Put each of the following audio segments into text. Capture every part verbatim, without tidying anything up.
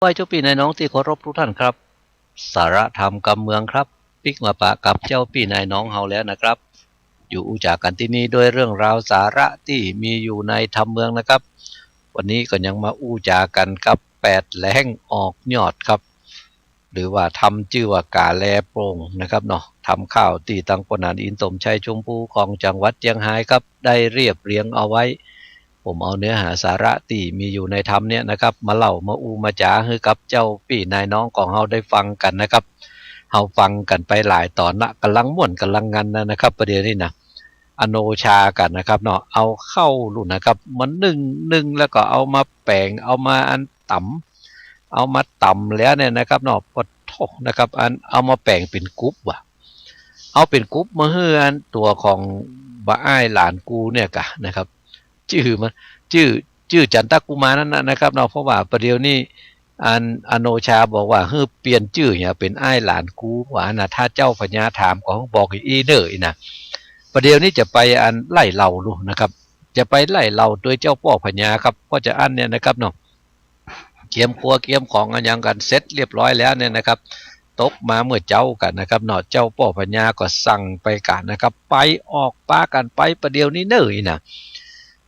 ไหว้เจ้าปี้นายน้องตี้เคารพทุกท่านครับ สาระธรรมกำเมืองครับ ปิ๊กมาปะกับเจ้าปี้นายน้องเฮาแล้วนะครับ อยู่อู้จ๋ากั๋นตี้นี่ด้วยเรื่องราวสาระตี้มีอยู่ในธรรมเมืองนะครับ วันนี้ก็ยังมาอู้จ๋ากั๋นกับแปดแหลงออกยอดครับ หรือว่าธรรมจื้อว่ากาแลโปร่งนะครับเนาะ ธรรมข้าวตี้ตังป้อหนานอินทร์สมชัยชมพูของจังหวัดเจียงฮายครับ ได้เรียบเรียงเอาไว้ ผมเอาเนื้อหาสาระตี้มีอยู่ในธรรมเนี่ยนะครับ มาเล่ามาอู้มาจ๋าหื้อกับเจ้าปี้นายน้องของเฮาได้ฟังกั๋นนะครับ เฮาฟังกั๋นไปหลายต๋อนละ ก่ำลังม่วนก่ำลังงันนะนะครับ ประเดี๋ยวนี้นะ อโนชากั๋นนะครับเนาะ เอาข้าวลูกนะครับ มานึ่ง นึ่งแล้วก็เอามาแป๋ง เอามาอันต๋ำ เอามาต๋ำแล้วเนี่ยนะครับเนาะ ปะโถนะครับ อันเอามาแป๋งเป๋นกุ๊บว่ะ เอาเป๋นกุ๊บมาหื้ออันตั๋วของบ่าอ้ายหลานกูเนี่ยก่ะนะครับ จื้อมัน จื้อ จื้อจันตกุมารนั่นนะนะครับเนาะ เพราะว่าประเดี๋ยวนี้ อันอโนชาบอกว่าหื้อเปลี่ยนจื้อเนี่ยเป๋นอ้ายหลานกูว่านะ ถ้าเจ้าพญาถามก็บอกอี้เน่ออี้นะ ประเดี๋ยวนี้จะไปอันไล่เล่าลูกนะครับ จะไปไล่เล่าตวยเจ้าป้อพญาครับ เพราะจาอั้นเนี่ยนะครับเนาะ เกียมครัวเกียมของอันหยังกั๋นเสร็จเรียบร้อยแล้วเนี่ยนะครับ ตกมาเมื่อเจ๊ากั๋นนะครับเนาะ เจ้าป้อพญาก็สั่งไปกั๋นนะครับ ไปออกปากั๋นไปประเดี๋ยวนี้เน่ออี้นะ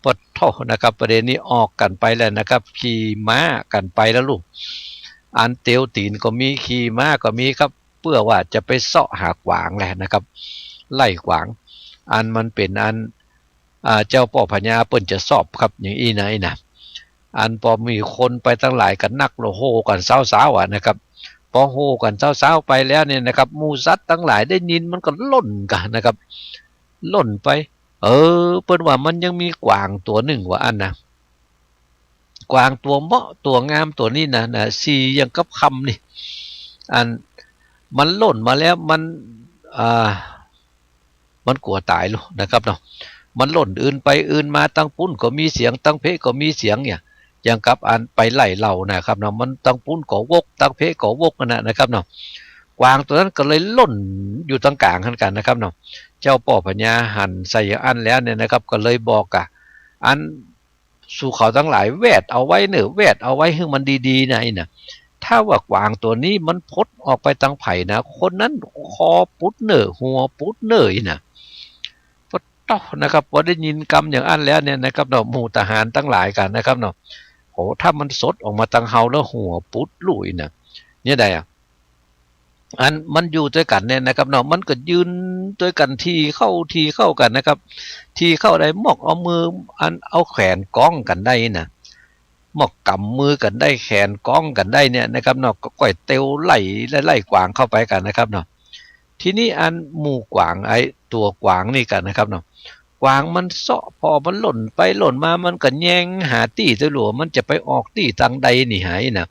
ปะโถนะครับ ประเดี๋ยวนี้ออกกั๋นไปแล้วนะครับ ขี่ม้ากั๋นไปแล้วลูก อันเตียวตี๋นก็มี ขี่ม้าก็มีครับ เปื้อว่าจะไปเซาะหากวางแหละนะครับ ไล่กวาง อันมันเป๋นอัน อ่า เจ้าป้อพญาเปิ้นจะชอบครับ อย่างอี้นะอี้นะ อันปอมีคนไปตังหลายกั๋นนัก แล้วโห่กั๋นซ้าวๆ อะนะครับ ปอโห่กั๋นซ้าวๆ ไปแล้วเนี่ยนะครับ หมู่สัตว์ตังหลายได้ยินมันก็ล่นกั๋นนะครับ ล่นไป เออ เปิ้นว่ามันยังมีกวางตั๋วนึ่งว่าอั้นนะ กวางตั๋วเมาะตั๋วงามตั๋วนี้นะนะ สีอย่างกับคำนี่ อันมันล่นมาแล้วมัน อ่า มันกั๋วต๋ายลูกนะครับเนาะ มันล่นอื่นไปอื่นมา ตังปุ้นก็มีเสียง ตังเพก็มีเสียงเนี่ย อย่างกับอันไปไล่เล่านะครับเนาะ มันตังปุ้นก็วก ตังเพก็วกนั่นนะนะครับเนาะ กวางตั๋วนั้นก็เลยล่นอยู่ตังก๋างหั้นกั๋นนะครับเนาะ เจ้าป้อพญาหันใส่อย่างอั้นแล้วเนี่ยนะครับ ก็เลยบอกก่ะ อัน สูเขาตังหลายแวดเอาไว้เน่อ แวดเอาไว้หื้อมันดีๆ นะอี้นะ ถ้าว่ากวางตั๋วนี้มันพดออกไปตังใผนะ คนนั้นคอปุดเน่อ หัวปุดเน่ออี้นะ ปะโถนะครับ ปอได้ยินกำอย่างอั้นแล้วเนี่ยนะครับเนาะ หมู่ทหารตังหลายกั๋นนะครับเนาะ โห ถ้ามันสดออกมาตังเฮาแล้วหัวปุดลู่อี้นะ เนี่ยใดอะ อันมันอยู่ตวยกั๋นเนี่ยนะครับเนาะ มันก็ยืนตวยกั๋นถี่เข้าถี่เข้ากั๋นนะครับ ถี่เข้าได้มอกเอามืออันเอาแขนก้องกั๋นได้นะ มอกก๋ำมือกั๋นได้ แขนก้องกั๋นได้เนี่ยนะครับเนาะ ก็ก้อยเตียวไล่ ไล่ ไล่กวางเข้าไปกั๋นนะครับเนาะ ทีนี้อันหมู่กวาง ไอ้ตั๋วกวางนี่กั๋นนะครับเนาะ กวางมันเซาะ ผ่อมันล่นไปล่นมา มันก็แยงหาตี้ตวยลูก มันจะไปออกตี้ตังใดนี่หาอี้นะ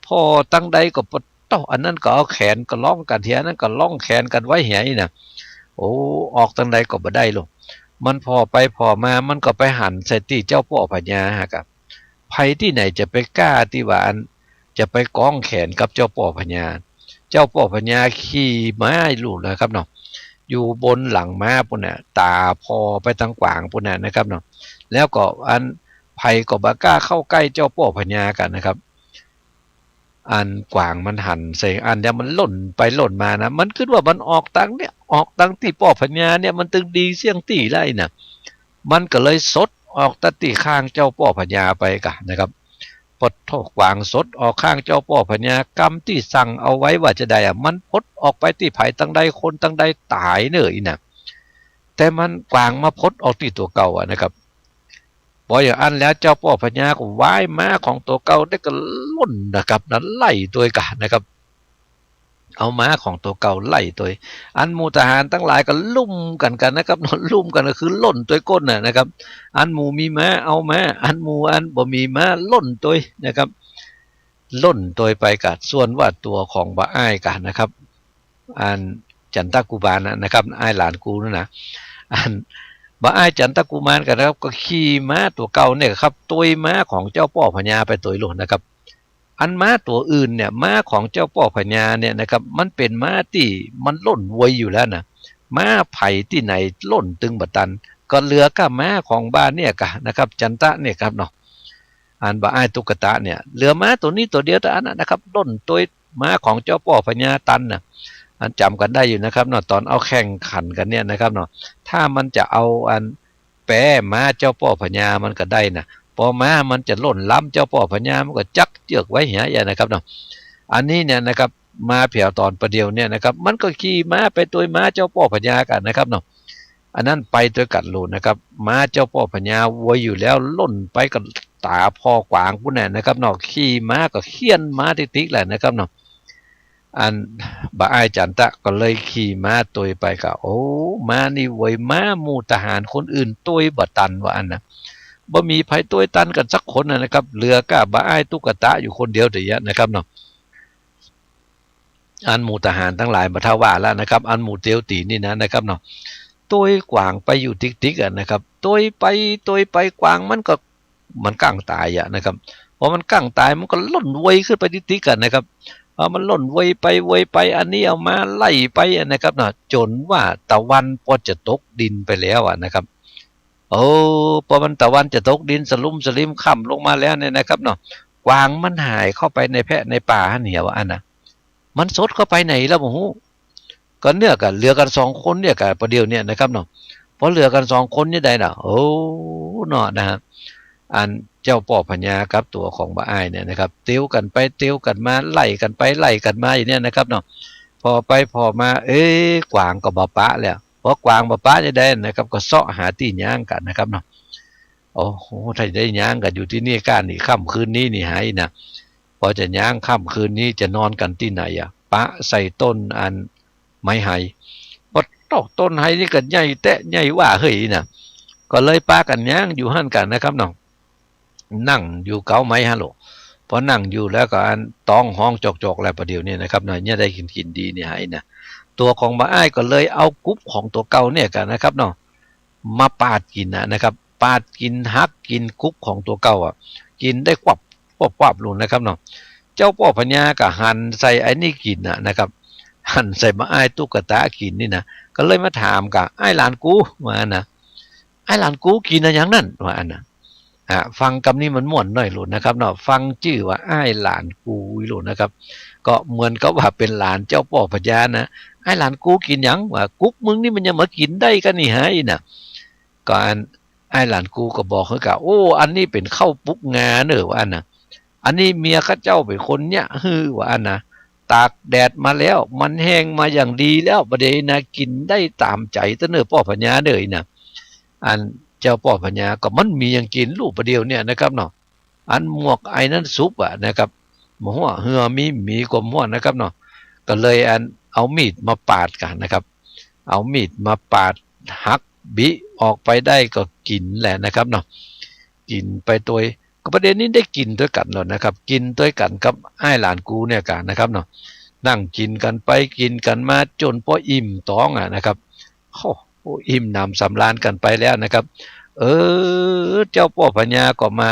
ผ่อตังใดก็ปะโถ อันนั้นก็เอาแขนก็ล้องกั๋นเหีย อันนั้นก็ล้องแขนกั๋นไว้เหียอี้นะ โอ้ ออกตังใดก็บ่ได้ลูก มันผ่อไปผ่อมา มันก็ไปหันใส่ตี้เจ้าป้อพญาหากะ ใผตี้ไหนจะไปกล้าตี้ว่าอันจะไปก้องแขนกับเจ้าป้อพญา เจ้าป้อพญาขี่ม้าลูกนะครับเนาะ อยู่บนหลังม้าปุ้นน่ะ ต๋าผ่อไปตังกวางปุ้นน่ะนะครับเนาะ แล้วก็อันใผก็บ่กล้าเข้าใก้เจ้าป้อพญากั๋นนะครับ อันกวางมันหันใส่อั้นแล้วมันล่นไปล่นมานะ มันกึ๊ดว่ามันออกตังเนี่ย ออกตังตี้ป้อพญาเนี่ย มันตึงดีเสี้ยงตี้ไล่นะ มันก็เลยสดออกตัดตี้ข้างเจ้าป้อพญาไปก่ะนะครับ ปะโถ กวางสดออกข้างเจ้าป้อพญา กำตี้สั่งเอาไว้ว่าจาใดอะ มันพดออกไปตี้ใผตังใด คนตังใดต๋ายเน่ออี้นะ แต่มันกวางมาพดออกตี้ตั๋วเก่าอะนะครับ ปออย่างอั้นแล้วเจ้าป้อพญาก็ว้ายม้าของตั๋วเก่าได้ก็ล่นนะครับ นั้นไล่ตวยกั๋นนะครับ เอาม้าของตั๋วเก่าไล่ตวย อันหมู่ทหารตังหลายก็ลุ่มกั๋นกั๋นนะครับ ลุ่มกั๋นก็คือล่นตวยก้นน่ะนะครับ อันหมู่มีม้าเอาม้า อันหมู่อันบ่มีม้าล่นตวยนะครับ ล่นตวยไปก่ะ ส่วนว่าตั๋วของบ่าอ้ายก่ะนะครับ อันจันตกุมารน่ะนะครับ อ้ายหลานกูนั่นนะ อันบ่าอ้ายจันตกุมารก่ะนะครับ ก็ขี่ม้าตั๋วเก่าเนี่ยครับ ตวยม้าของเจ้าป้อพญาไปตวยลูกนะครับ อันม้าตั๋วอื่นเนี่ย ม้าของเจ้าป้อพญาเนี่ยนะครับ มันเป๋นม้าตี้มันล่นไวอยู่แล้วนะ ม้าใผตี้ไหนล่นตึงบ่ตัน ก็เหลือก้าม้าของบ่าเนี่ยก่ะนะครับ จันตะเนี่ยครับเนาะ อันบ่าอ้ายตุ๊กตาเนี่ย เหลือม้าตั๋วนี้ตั๋วเดียวเต้าอั้นน่ะนะครับ ล่นตวยม้าของเจ้าป้อพญาตันน่ะ อันจ๋ำกั๋นได้อยู่นะครับเนาะ ต๋อนเอาแข่งขันกั๋นเนี่ยนะครับเนาะ ถ้ามันจะเอาอันแปม้าเจ้าป้อพญามันก็ได้น่ะ ปอม้ามันจะล่นล้ำเจ้าป้อพญา มันก็จั๊กเจื้อกไว้เหียอย่างนะครับเนาะ อันนี้เนี่ยนะครับ มาแผวต๋อนประเดี๋ยวเนี่ยนะครับ มันก็ขี่ม้าไปตวยม้าเจ้าป้อพญากั๋นนะครับเนาะ อันนั้นไปตวยกั๋นโลดนะครับ ม้าเจ้าป้อพญาโวยอยู่แล้ว ล่นไปก็ต๋าผ่อกวางปู๊นแหละนะครับเนาะ ขี่ม้าก็เฆี่ยนม้าติ๊กๆ แหละนะครับเนาะ อันบ่าอ้ายจั๋นตะก็เลยขี่ม้าตวยไปก็ โอ้ ม้านี่โวย ม้าหมู่ทหารคนอื่นตวยบ่ตันว่าอั้นน่ะ บ่มีใผตวยตันกั๋นสักคนน่ะนะครับ เหลือก้าบ่าอ้ายตุ๊กตาอยู่คนเดียวเดี๋ยวนี้นะครับเนาะ อันหมู่ทหารตังหลายบ่เท่าว่าแล้วนะครับ อันหมู่เตียวตี๋นนี่นะ นะครับเนาะ ตวยกวางไปอยู่ติ๊กๆ อะนะครับ ตวยไป ตวยไป กวางมันก็ มันกั้งต๋ายอะนะครับ พอมันกั้งต๋ายมันก็ล่นโวยขึ้นไปติ๊กๆ อะนะครับ พอมันล่นโวยไปโวยไป อันนี้เอาม้าไล่ไปอะนะครับเนาะ จ๋นว่าตะวันปอจะตกดินไปแล้วอะนะครับ โอ้ ปอมันตะวันจะตกดินสะลุมสะลิมค่ำลงมาแล้วเนี่ยนะครับเนาะ กวางมันหายเข้าไปในแพะในป่าหั้นเหียว่าอั้นน่ะ มันสดเข้าไปไหนแล้วบ่ฮู้ ก็เนี่ยก็เหลือกั๋นสองคนเนี่ยก็ประเดี๋ยวเนี่ยนะครับเนาะ ปอเหลือกั๋นสองคนนี่ได้น่ะ โอ้ เนาะนะฮะ อันเจ้าป้อพญากับตั๋วของบ่าอ้ายเนี่ยนะครับ เตียวกั๋นไปเตียวกั๋นมา ไล่กั๋นไปไล่กั๋นมาอยู่เนี่ยนะครับเนาะ ผ่อไปผ่อมา เอ๊ะ กวางก็บ่ปะแล้ว ปอกวางบ่ปะจะได้นะครับ ก็เซาะหาตี้ย้างกั๋นนะครับเนาะ โอ้โห ถ้าได้ย้างกั๋นอยู่ตี้นี่ก้านี่ ค่ำคืนนี้นี่หายน่ะ ปอจะย้างค่ำคืนนี้จะนอนกั๋นตี้ไหนอะ ปะใส่ต้นอันไม้ไฮ ปอตอกต้นไฮนี่ก็ใหญ่แต๊ใหญ่ว่าเฮ้ยน่ะ ก็เลยปากั๋นย้างอยู่หั้นกั๋นนะครับเนาะ นั่งอยู่เก๊าไม้หั้นโหละ ปอนั่งอยู่แล้วก็อันต๊องฮ้องจอกๆ แล้วประเดี๋ยวนี้นะครับเนาะ เนี่ยได้กิ๋นกิ๋นดีนี่หายน่ะ ตั๋วของบ่าอ้ายก็เลยเอากุ๊บของตั๋วเก่าเนี่ยกั๋นนะครับเนาะ มาปาดกิ๋นน่ะนะครับ ปาดกิ๋นหักกิ๋นกุ๊บของตั๋วเก่าอะ กิ๋นได้ควับควับควับโลดนะครับเนาะ เจ้าป้อพญาก็หันใส่ไอ้นี่กิ๋นน่ะนะครับ หันใส่บ่าอ้ายตุ๊กตากิ๋นนี่นะ ก็เลยมาถามกา อ้ายหลานกู ว่าอั้นน่ะ อ้ายหลานกูกิ๋นอะหยังนั่น ว่าอั้นน่ะ อ่ะ ฟังกำนี้มันม่วนหน้อยโลดนะครับเนาะ ฟังจื้อว่าอ้ายหลานกูโลดนะครับ ก็เหมือนกับว่าเป๋นหลานเจ้าป้อพญานะ อ้ายหลานกูกิ๋นหยัง ว่ากุ๊บมึงนี่มันยังมากิ๋นได้กั๋นนี่หายน่ะ ก็อันอ้ายหลานกูก็บอกหื้อกา โอ้ อันนี้เป๋นข้าวปุ๊กงาเน่อ ว่าอั้นน่ะ อันนี้เมียข้าเจ้าเป๋นคนเยียะหื้อ ว่าอั้นน่ะ ตากแดดมาแล้ว มันแห้งมาอย่างดีแล้ว บ่าเดี่ยวนี้นะ กิ๋นได้ต๋ามใจ๋เต๊อะเน่อป้อพญาเน่อ อันเจ้าป้อพญาก็มันมีหยังกิ๋นลูกบ่าเดี่ยวเนี่ยนะครับเนาะ อันหมวกไอ้นั้นสุบอะนะครับ บ่ฮู้เหือมี มีก็บ่ฮู้นะครับเนาะ ก็เลยอันเอามีดมาปาดกั๋นนะครับ เอามีดมาปาดหักบิออกไปได้ก็กิ๋นแหละนะครับเนาะ กิ๋นไปตวย ก็ประเดี๋ยวนี้ได้กิ๋นตวยกั๋นแล้วนะครับ กิ๋นตวยกั๋นกับอ้ายหลานกูเนี่ยกั๋นนะครับเนาะ นั่งกิ๋นกั๋นไปกิ๋นกั๋นมาจ๋นปออิ่มต๊องอะนะครับ โอ้โห อิ่มหนำสำราญกั๋นไปแล้วนะครับ เออ เจ้าป้อพญาก็มา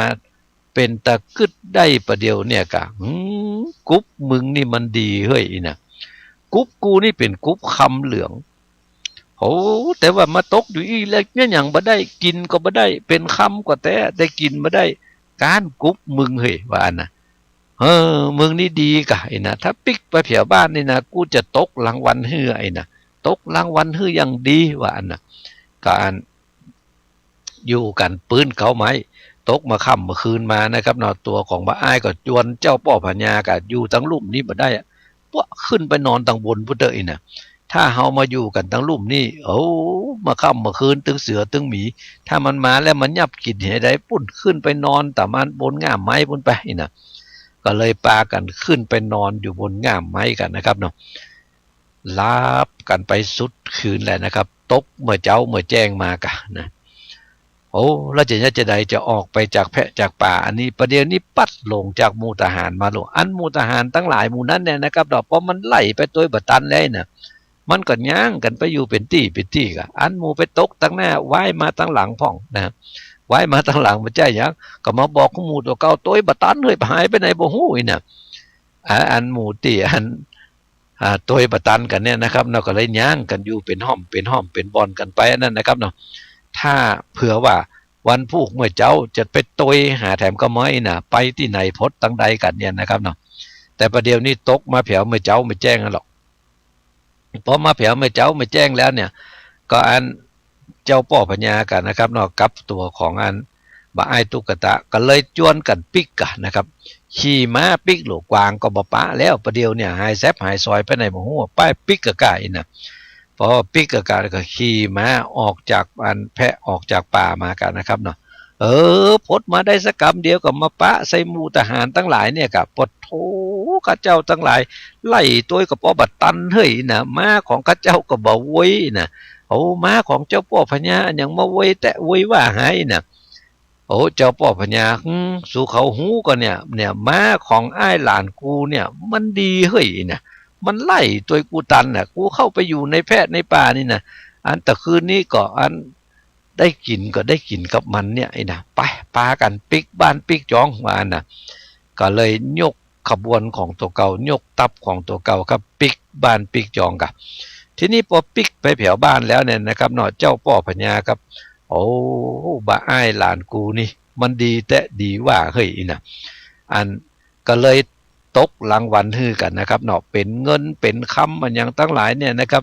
เป๋นต๋ากึ๊ดได้ประเดี๋ยวเนี่ยกา หืม กุ๊บมึงนี่มันดีเฮ้ย อี้น่ะ กุ๊บกูนี่เป๋นกุ๊บคำเหลือง โอ้ แต่ว่ามาตกอยู่อี้แล้วเนี่ยหยังบ่ได้ กิ๋นก็บ่ได้ เป๋นคำก็แต๊ แต่กิ๋นบ่ได้ ก๊านกุ๊บมึงเฮ้ย ว่าอั้นน่ะ เออ มึงนี่ดีกา อี้น่ะ ถ้าปิ๊กไปแผวบ้านนี่นะ กูจะตกรางวัลหื้อ อี้น่ะ ตกรางวัลหื้ออย่างดี ว่าอั้นน่ะ ก็อัน อยู่กั๋นปื๊นเก๊าไม้ ตกเมื่อค่ำเมื่อคืนมานะครับเนาะ ตั๋วของบ่าอ้ายก็จวนเจ้าป้อพญาก็อยู่ตังลุ่มนี้บ่ได้อะ ปวะ ขึ้นไปนอนตังบนปู๊นเต๊อะ อี้น่ะ ถ้าเฮามาอยู่กั๋นตังลุ่มนี้ โอ้ เมื่อค่ำเมื่อคืนตึงเสือตึงหมี ถ้ามันมาแล้วมันยับกิ๋นหื้อได้ปู๊น ขึ้นไปนอนต๋ามอันบนง่ามไม้ปู๊นไป อี้น่ะ ก็เลยปากั๋นขึ้นไปนอนอยู่บนง่ามไม้กั๋นนะครับเนาะ หลับกั๋นไปสุดคืนแหละนะครับ ตกเมื่อเจ๊าเมื่อแจ้งมากานะ โอ้ แล้วจะเยียะจาใดจะออกไปจากแพะจากป่าอันนี้ ประเดี๋ยวนี้ปั๊ดหลงจากหมู่ทหารมาโลด อันหมู่ทหารตังหลายหมู่นั้นเนี่ยนะครับเนาะ ปอมันไล่ไปตวยบ่ตันแล้วอี้น่ะ มันก็ย้างกั๋นไปอยู่เป๋นตี้เป๋นตี้กา อันหมู่ไปตกตังหน้า ว้ายมาตังหลังพ่องนะ ว้ายมาตังหลังบ่ใจ้หยัง ก็มาบอกหมู่ตั๋วเก่า ตวยบ่ตันเฮ้ย หายไปไหนบ่ฮู้ อี้น่ะ อ่า อันหมู่ตี้อัน อ่า ตวยบ่ตันกั๋นเนี่ยนะครับเนาะ ก็เลยย้างกั๋นอยู่เป๋นฮ่อมเป๋นฮ่อมเป๋นบ่อนกั๋นไปอันนั้นนะครับเนาะ ถ้าเผื่อว่า วันพูกเมื่อเจ๊าจะไปตวยหาแถมกำไม้น่ะ ไปตี้ไหนพดตังใดกั๋นเนี่ยนะครับเนาะ แต่ประเดี๋ยวนี้ตกมาแผวเมื่อเจ๊าเมื่อแจ้งนั่นหรอก พอมาแผวเมื่อเจ๊าเมื่อแจ้งแล้วเนี่ย ก็อันเจ้าป้อพญากั๋นนะครับเนาะ กับตั๋วของอันบ่าอ้ายตุ๊กตา ก็เลยจวนกั๋นปิ๊กกั๋นนะครับ ขี่ม้าปิ๊ก ลูกกวางก็บ่ปะแล้ว ประเดี๋ยวเนี่ยหายแซบหายซอยไปไหนบ่ฮู้ ไปปิ๊กกะก้าอี้น่ะ พอปิ๊กกะก้าแล้วก็ขี่ม้าออกจากอันแพะ ออกจากป่ามากั๋นนะครับเนาะ เออ พดมาได้สักกำเดียวก็มาปะใส่หมู่ทหารตังหลายเนี่ยกะ ปะโถ ข้าเจ้าตังหลายไล่ตวยก็ปอบ่ตันเฮ้ยน่ะ ม้าของข้าเจ้าก็บ่โวยน่ะ โอ้ ม้าของเจ้าป้อพญาอันหยังมาโวยแต๊โวยว่าหายน่ะ โอ้ เจ้าป้อพญา หืม สูเขาฮู้ก่อเนี่ย เนี่ย ม้าของอ้ายหลานกูเนี่ย มันดีเฮ้ยน่ะ มันไล่ตวยกูตันน่ะ กูเข้าไปอยู่ในแพะในป่านี่น่ะ อันตะคืนนี้ก็อัน ได้กิ๋นก็ได้กิ๋นกับมันเนี่ยอี้น่ะ ไป ปากั๋นปิ๊กบ้านปิ๊กจองว่าอั้นน่ะ ก็เลยยกขบวนของตั๋วเก่า ยกทัพของตั๋วเก่าครับ ปิ๊กบ้านปิ๊กจองกะ ทีนี้ปอปิ๊กไปแผวบ้านแล้วเนี่ยนะครับเนาะ เจ้าป้อพญาครับ โอ้ บ่าอ้ายหลานกูนี่ มันดีแต๊ดีว่าเฮ้ยอี้น่ะ อัน ก็เลยตกรางวัลหื้อกั๋นนะครับเนาะ เป๋นเงินเป๋นคำอันหยังตังหลายเนี่ยนะครับ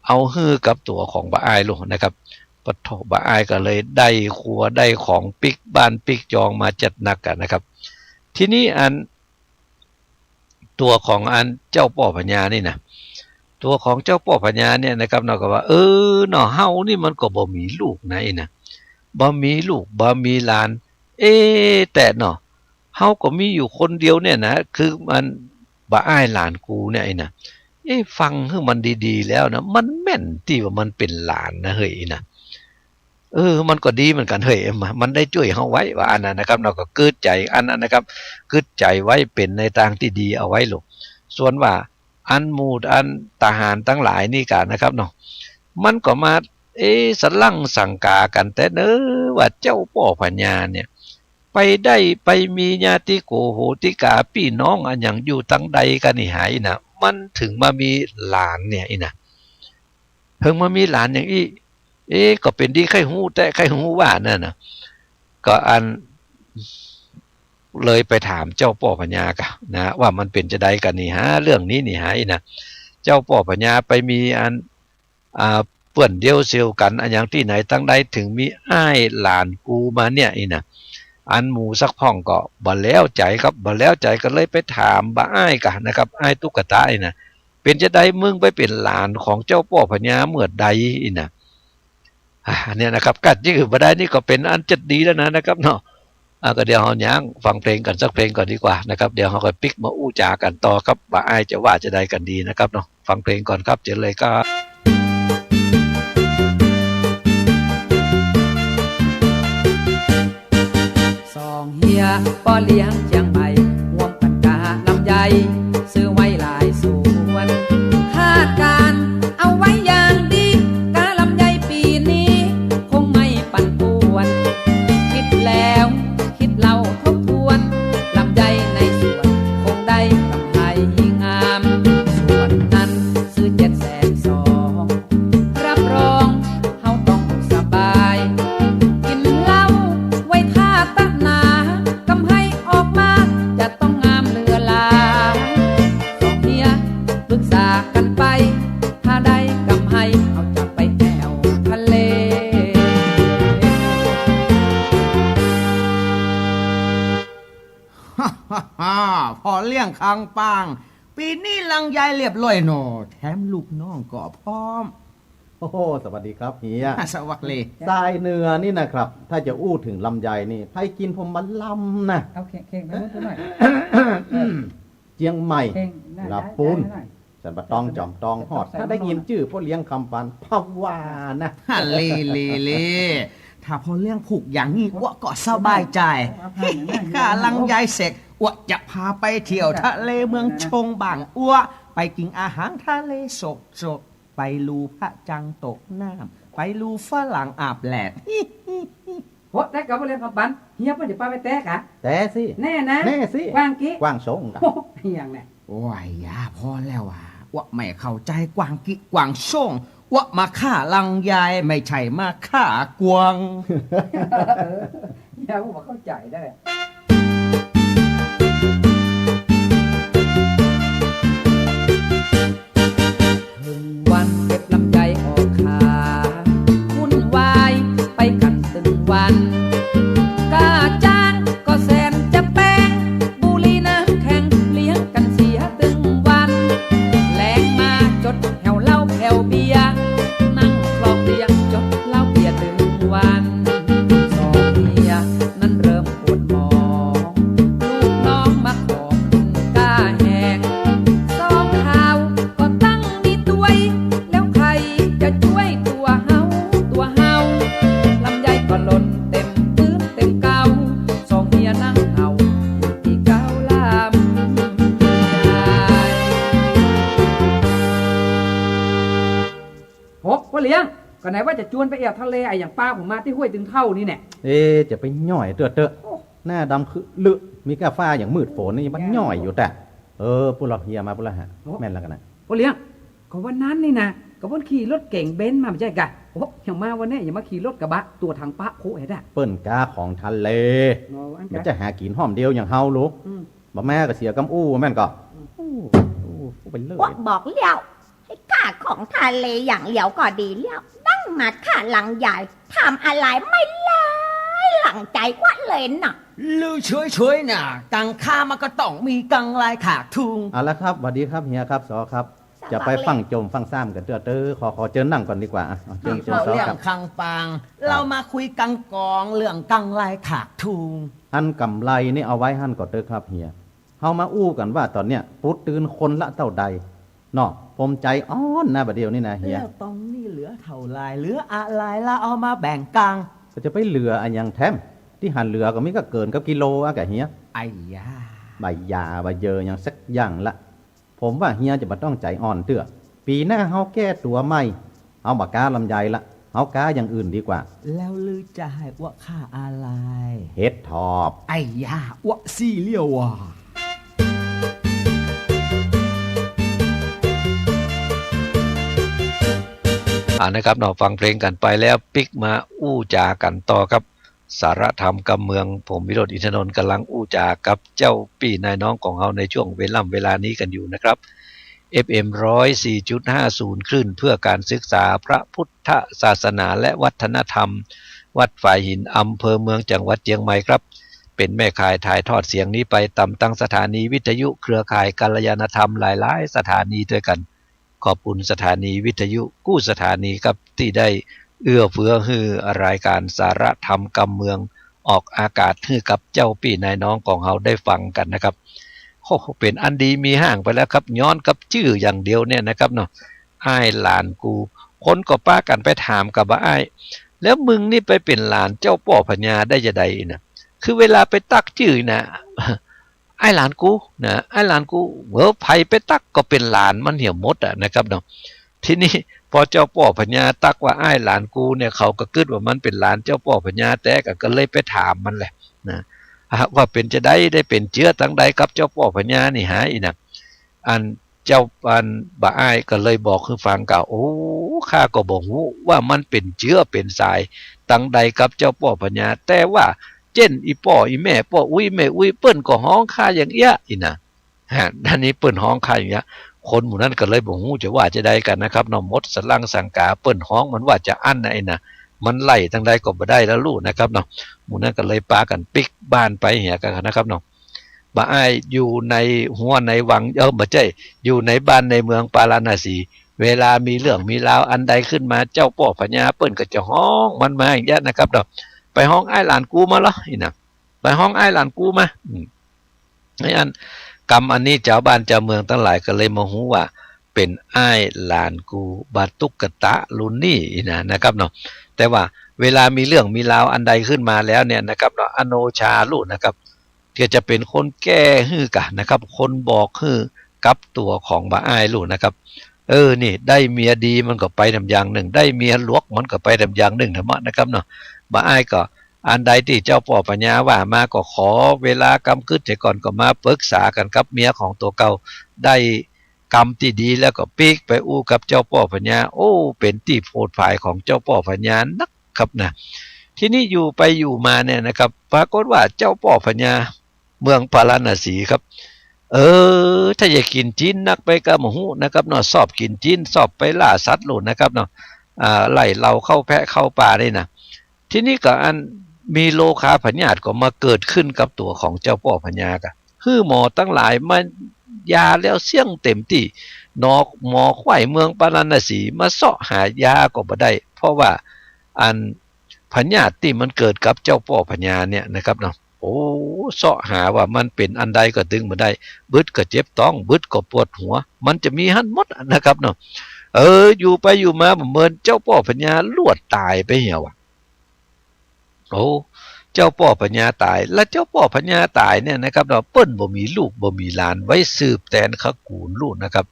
เอาหื้อกับตั๋วของบ่าอ้ายโลดนะครับ ปะโถ บ่าอ้ายก็เลยได้ครัวได้ของปิ๊กบ้านปิ๊กจองมาจัดหนักกั๋นนะครับ ทีนี้อันตั๋วของอันเจ้าป้อพญานี่น่ะ ตั๋วของเจ้าป้อพญาเนี่ยนะครับเนาะ ก็ว่า เออ เนาะ เฮานี่มันก็บ่มีลูกนะอี้น่ะ บ่มีลูก บ่มีหลาน เอ๊ะ แต่เนาะ เฮาก็มีอยู่คนเดียวเนี่ยนะ คืออันบ่าอ้ายหลานกูเนี่ยอี้น่ะ เอ๊ะ ฟังหื้อมันดีๆ แล้วนะ มันแม่นตี้ว่ามันเป๋นหลานนะเฮ้ยอี้น่ะ เออ มันก็ดีเหมือนกั๋นเฮ้ย เอ็ม มันได้จ้วยเฮาไว้ ว่าอันนั้นนะครับ เฮาก็กึ๊ดใจ๋ อันนั้นนะครับ กึ๊ดใจ๋ไว้เป๋นในตางตี้ดีเอาไว้ลูก ส่วนว่าอันหมู่อันทหารตังหลายนี่กะนะครับเนาะ มันก็มา เอ๊ะ สะหลั้งสังก๋ากั๋นแต๊เนาะ ว่าเจ้าป้อพญาเนี่ย ไปได้ไปมีญาติโกโหติกาปี้น้องอันหยังอยู่ตังใดกั๋นนี่หายน่ะ มันเถิงมามีหลานเนี่ยอี้น่ะ เถิงมามีหลานอย่างอี้ เอ๊ะ ก็เป๋นดีใค่ฮู้แต๊ใค่ฮู้ว่านั่นน่ะ ก็อัน เลยไปถามเจ้าป้อพญากะนะ ว่ามันเป๋นจาใดกั๋นนี่หา เรื่องนี้นี่หาอี้น่ะ เจ้าป้อพญาไปมีอัน อ่า เปื้อนเดียวเสี่ยวกั๋นอันหยังตี้ไหนตังใด เถิงมีอ้ายหลานกูมาเนี่ยอี้น่ะ อันหมู่สักพ่องก็บ่แล้วใจ๋ครับ บ่แล้วใจ๋ ก็เลยไปถามบ่าอ้ายกะนะครับ อ้ายตุ๊กตาอี้น่ะ เป๋นจาใดมึงไปเป๋นหลานของเจ้าป้อพญาเมื่อใดอี้น่ะ อ่า เนี่ยนะครับ กัดยิ่งอื่นบ่ได้นี่ก็เป๋นอันจะดีแล้วนะ นะครับเนาะ อ่า ก็เดี๋ยวเฮาย้างฟังเพลงกั๋นสักเพลงก่อนดีกว่านะครับ เดี๋ยวเฮาก็ปิ๊กมาอู้จ๋ากั๋นต่อครับ บ่าอ้ายจะว่าจาใดกั๋นดีนะครับเนาะ ฟังเพลงก่อนครับ เจ๋ญเลยครับ สองเฮียป้อเลี้ยงเจียงใหม่ ฮ่วมกั๋นกาลำไย ซื้อไว้หลายสวน คาดก๋านเอาไว้อย่างดี กาลำไยปี๋นี้คงไม่ปั่นป่วน คิดแล้วคิดเล่าทบทวน ลำไยในสวนคงได้กำไรงาม สวนนั้นซื้อเจ็ดแสนสอง รับรอง เฮาต้องสบาย กิ๋นเหล้าไว้ถ้าตะหนา กำไฮออกมาจะต้องงามเหลือหลาย สองเฮียปรึกษากั๋นไป ถ้าได้กำไฮเฮาจะไปแอ่วทะเล ฮ่าฮ่าฮ่า พ่อเลี้ยงคางปาง ปี๋นี้ลังใยเรียบร้อยหน่อ แถมลูกน้องก็พร้อม โอ้โห สวัสดีครับเฮีย สวัสดี สายเหนือนี่นะครับ ถ้าจะอู้เถิงลำไยนี่ ใผกิ๋นผมบ่ลำนะ เอาเข่งๆ ไปพูดหน่อย เจียงใหม่ เข่งๆ หน้า ลำปูน ย้ายๆ หน่อย สันป่าตอง จ๋อมตอง ฮอด ถ้าได้ยินจื้อป้อเลี้ยงคำปาง ผวานะ ฮ่า เล่ เล่ เล่ ถ้าป้อเลี้ยงผูกอย่างนี้ อัวก็สบายใจ๋ เอาผ้าอย่างนั้น ข้าลังใยเสร็จ อัวจะพาไปเที่ยวทะเลเมืองชงบ้าง อัวไปกิ๋นอาหารทะเลสดๆ ไปดูพระจันทร์ตกน้ำ ไปดูฝรั่งอาบแดด โห แต่ก็บ่เลี้ยงคำปาง เฮียเปิ้นจะปาไปแต๊กะ แต๊สิ แน่นะ แน่สิ กว้างกี่ กว้างส่งกะ โอ้ อย่างเนี่ย โอ้ย อย่า พอแล้วว่ะ อัวไม่เข้าใจ๋กว้างกี่กว้างส่ง ว่ามาฆ่าลังยาย ไม่ใช่มาฆ่ากวาง เออ เหีย ผมเข้าใจ๋ได้ เถิงวันเก็บลำไยออกขาย วุ่นวายไปกั๋นตึงวัน ก้าจ๊านก็แสนจะแป๊ง บุหรี่น้ำแข็งเลี้ยงกั๋นเสียตึงวัน แลงมาจดแผ่วเหล้าแผ่วเบียร์ นั่งคลอเตียงจดเหล้าเบียร์ตึงวัน สองเมียนั้นเริ่มปวดหมอง ลูกน้องมาขอก้าแหง สองเท้าก็ตั้งมีตวย แล้วใผจะจ้วยตั๋วเฮา ตั๋วเฮา ลำไยก็หล่นเต็มปื๊นเต็มเก๊า สองเมียนั่งเหงาอยู่ตี้เก๊าลำไย โห ป้อเลี้ยง ก็ไหนว่าจะจวนไปเอี่ยวทะเล อะหยังปาผมมาตี้ห้วยตึงเถ้านี่แน่ เอ๊ะ จะไปหย้อยเตื้อเต๊อะ โอ้ หน้าดำคือลึ มีก้าฟ้าอย่างมืดฝนนี่ มันหย้อยอยู่แต๊ เออ ปู้นลอเฮียมาปู้นละฮะ โอ้ แม่นแล้วกั๋นนะ ป้อเลี้ยง ก็วันนั้นนี่นะ ก็เปิ้นขี่รถเก๋งเบนซ์มา บ่ใจ้กา โอ้ ยังมาวันนี้ ยังมาขี่รถกระบะ ตั๋วถังปะโคะเหีย เปิ้นก้าของทะเล อ๋อ อัน บ่ใจ้หากิ๋นห้อมเดียวอย่างเฮาลูก อืม บ่มาก็เสียกำอู้ แม่นก่อ อืม อู้ อู้ อู้ไปเลย บอก บอกแล้ว ให้ก้าของทะเลอย่างเดียวก็ดีแล้ว ดันมาฆ่าลังยาย ทำอะไรไม่ไล่หลังใจ๋กว่าเลยน่ะ ลือเฉยๆ น่ะ กังฆ่ามันก็ต้องมีกังลายขาดทุน เอาละครับ หวัดดีครับเฮียครับ สอครับ สวัสดี จะไปฟั่งโจมฟั่งซ้ำกั๋นเตื้อเต๊อะ ขอ ขอเจิญนั่งก่อนดีกว่า อ่ะ เอาเจิญ เจิญสอครับ เรื่องคังปาง ครับ เฮามาคุยกั๋นก่อนเรื่องกังลายขาดทุน อันก๋ำไรนี่เอาไว้หั้นก่อเต๊อะครับเฮีย เฮามาอู้กั๋นว่าต๋อนเนี้ย ปู๊ดตื่นคนละเต้าใด เนาะ ผมใจ๋อ่อนนะบ่าเดี่ยวนี้นะเฮีย แล้วต๋อนนี้เหลือเต้าใด เหลืออะไร แล้วเอามาแบ่งกั๋น ก็จะไปเหลืออะหยังแถม ตี้หันเหลือก็มีก้าเกินกับกิโลอะก่ะเฮีย ไอ้ยา บ่ายาบ่าเยอะหยังสักอย่างละ ผมว่าเฮียจะบ่ต้องใจ๋อ่อนเตื้อ ปี๋หน้าเฮาแก้ตั๋วใหม่ เฮาบ่ก๊าลำไยละ เฮาก๊าอย่างอื่นดีกว่า แล้วลือจะหื้ออ้วกฆ่าอะไร เห็ดถอบ ไอ้ยา อ้วกซี้เลี้ยวอ่ะ อ่า นะครับเนาะ ฟังเพลงกั๋นไปแล้ว ปิ๊กมาอู้จ๋ากั๋นต่อครับ สาระธรรมกำเมือง ผมวิโรจน์ อินทนนท์ ก่ำลังอู้จ๋ากับเจ้าปี้นายน้องของเฮาในช่วงเวล่ำเวลานี้กั๋นอยู่นะครับ เอฟเอ็ม ร้อยสี่จุดห้าศูนย์ คลื่นเพื่อการศึกษาพระพุทธศาสนาและวัฒนธรรม วัดฝายหิน อำเภอเมือง จังหวัดเจียงใหม่ครับ เป๋นแม่ข่ายถ่ายทอดเสียงนี้ไปต๋ามตังสถานีวิทยุเครือข่ายกัลยาณธรรมหลายๆ สถานีตวยกั๋น ขอบคุณสถานีวิทยุกู้สถานีครับ ตี้ได้เอื้อเฟื้อหื้อรายก๋านสาระธรรมกำเมืองออกอากาศหื้อกับเจ้าปี้นายน้องของเฮาได้ฟังกั๋นนะครับ โอ้โห เป๋นอันดีมีฮ้างไปแล้วครับ ย้อนกับจื้ออย่างเดียวเนี่ยนะครับเนาะ อ้ายหลานกู คนก็ปากั๋นไปถามกับบ่าอ้าย แล้วมึงนี่ไปเป๋นหลานเจ้าป้อพญาได้จาใดนะ คือเวลาไปตั๊กจื้อนะ อ้ายหลานกูนะ อ้ายหลานกู เออ ใผไปตั๊กก็เป๋นหลานมันเหียหมดอะนะครับเนาะ ทีนี้ปอเจ้าป้อพญาตั๊กว่าอ้ายหลานกูเนี่ย เขาก็กึ๊ดว่ามันเป๋นหลานเจ้าป้อพญาแต๊ ก็ ก็เลยไปถามมันแหละนะ หากว่าเป๋นจาใด ได้เป๋นเจื้อตังใดกับเจ้าป้อพญานี่หาอี้นะ อันเจ้า อันบ่าอ้ายก็เลยบอกหื้อฟังก่า โอ้ ข้าก็บ่ฮู้ว่ามันเป๋นเจื้อเป๋นสายตังใดกับเจ้าป้อพญา แต่ว่า เจ้นอี่ป้ออี่แม่ ป้ออุ๊ยแม่อุ๊ย เปิ้นก็ฮ้องข้าอย่างเอี้ยอี้นะ ฮะ อันนี้เปิ้นฮ้องข้าอย่างเอี้ย คนหมู่นั้นก็เลยบ่ฮู้จะว่าจาใดกั๋นนะครับเนาะ หมดสะหลั้งสังก๋า เปิ้นฮ้องมันว่าจาอั้นนะอี้นะ มันไล่ตังใดก็บ่ได้แล้วลู่นะครับเนาะ หมู่นั้นก็เลยปากั๋นปิ๊กบ้านไปเหียกั๋นนะครับเนาะ บ่าอ้ายอยู่ในฮั้วในวัง เออ บ่ใจ้ อยู่ในบ้านในเมืองปาราณสี เวลามีเรื่องมีราวอันใดขึ้นมา เจ้าป้อพญาเปิ้นก็จะฮ้องมันมาอย่างเอี้ยนะครับเนาะ ไปฮ้องอ้ายหลานกูมาลอ อี้นะ ไปฮ้องอ้ายหลานกูมา อืม ไอ้อัน กำอันนี้จาวบ้านจาวเมืองตังหลายก็เลยมาฮู้ว่าเป๋นอ้ายหลานกู บ่าตุ๊กตาลุนนี่อี้นะ นะครับเนาะ แต่ว่าเวลามีเรื่องมีราวอันใดขึ้นมาแล้วเนี่ยนะครับเนาะ อโนชาลู่นะครับ ก็จะเป๋นคนแก้หื้อก่านะครับ คนบอกหื้อกับตั๋วของบ่าอ้ายลู่นะครับ เออ นี่ ได้เมียดีมันก็ไปต๋ามอย่างนึ่ง ได้เมียหลวกมันก็ไปต๋ามอย่างนึ่งเถาะนะครับเนาะ บ่าอ้ายก็ อันใดตี้เจ้าป้อพญาว่ามาก็ขอเวลากำกึ๊ดเสียก่อน ก็มาปึกษากั๋นกับเมียของตั๋วเก่า ได้ กำตี้ดีแล้วก็ปิ๊กไปอู้กับเจ้าป้อพญา โอ้ เป๋นตี้โผดผายของเจ้าป้อพญานักครับนะ ทีนี้อยู่ไปอยู่มาเนี่ยนะครับ ปรากฏว่าเจ้าป้อพญาเมืองพาราณสีครับ เออ ถ้าจะกิ๋นจิ๊นนักไปก็บ่ฮู้นะครับเนาะ ชอบกิ๋นจิ๊น ชอบไปล่าสัตว์โลดนะครับเนาะ อ่า ไล่เหล่าเข้าแพะเข้าป่านี่นะ ทีนี้ก็อันมีโรคาพยาธิก็มาเกิดขึ้นกับตั๋วของเจ้าป้อพญา ก็หื้อหมอตังหลายมายาแล้วเสี้ยงเต็มตี้ หนอหมอไขว้เมืองพาราณสีมาเซาะหายาก็บ่ได้ เพราะว่าอันพยาธิตี้มันเกิดกับเจ้าป้อพญาเนี่ยนะครับเนาะ โอ้ เซาะหาว่ามันเป๋นอันใดก็ตึงบ่ได้ บึดก็เจ็บต๊อง บึดก็ปวดหัว มันจะมีหั้นหมดนะครับเนาะ เออ อยู่ไปอยู่มาบ่เมินเจ้าป้อพญาลวดต๋ายไปเหียว่ะ โอ้ เจ้าป้อพญาต๋าย แล้วเจ้าป้อพญาต๋ายเนี่ยนะครับเนาะ เปิ้นบ่มีลูกบ่มีหลานไว้สืบแตนขะกู๋นลูกนะครับ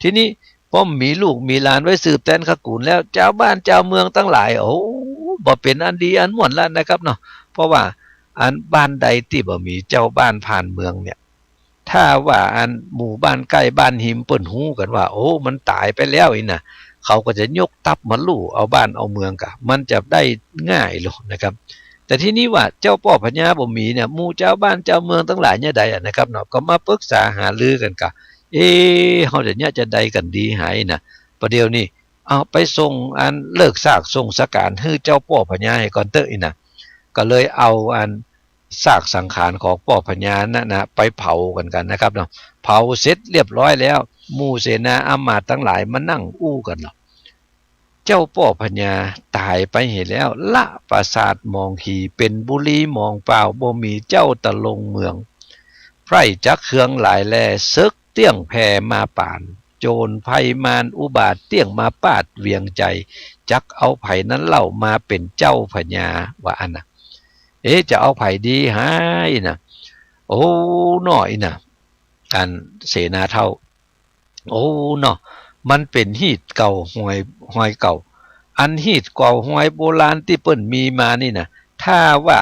ทีนี้พอบ่มีลูกมีหลานไว้สืบแตนขะกู๋นแล้ว จาวบ้านจาวเมืองตังหลาย โอ้ บ่เป๋นอันดีอันม่วนแล้วนะครับเนาะ เพราะว่าอันบ้านใดตี้บ่มีเจ้าบ้านผ่านเมืองเนี่ย ถ้าว่าอันหมู่บ้านใก้บ้านฮิมเปิ้นฮู้กั๋นว่า โอ้ มันต๋ายไปแล้วอี้นะ เขาก็จะยกทัพมาลู่เอาบ้านเอาเมืองก่ะ มันจะได้ง่ายลงนะครับ แต่ทีนี้ว่าเจ้าป้อพญาบ่มีเนี่ย หมู่จาวบ้านจาวเมืองตังหลายเนี่ยใดอะนะครับเนาะ ก็มาปรึกษาหารือกั๋นก่ะ เอ๊ะ เฮาจะเยียะจะใดกั๋นดีหาอี้นะ ประเดี๋ยวนี้ เอาไปส่งอันเลิกซากส่งสการหื้อเจ้าป้อพญาให้ก่อนเต๊อะอี้นะ ก็เลยเอาอัน ซากสังขารของป้อพญานั้นนะ ไปเผากั๋นกั๋นนะครับเนาะ เผาเสร็จเรียบร้อยแล้ว หมู่เสนาอำมาตย์ตังหลายมานั่งอู้กั๋นเนาะ เจ้าป้อพญาต๋ายไปเหียแล้ว ละปราสาทหมองขี เป๋นบุรีหมองเปล่า บ่มีเจ้าตะลงเมือง ไพร่จักเครื่องหลายแล เสิ็กเตี้ยงแผ่มาป๋าน โจรภัยมารอุบาทเตี้ยงมาปาดเวียงใจ๋ จักเอาใผนั้นเล่ามาเป๋นเจ้าพญา ว่าอั้นนะ เอ๊ะ จะเอาใผดีหาอี้นะ โอ้ น้ออี้นะ อันเสนาเฒ่า โอ้ เนาะ มันเป๋นฮีตเก่าฮอย ฮอยเก่า อันฮีตเก่าฮอยโบราณตี้เปิ้นมีมานี่นะ ถ้าว่า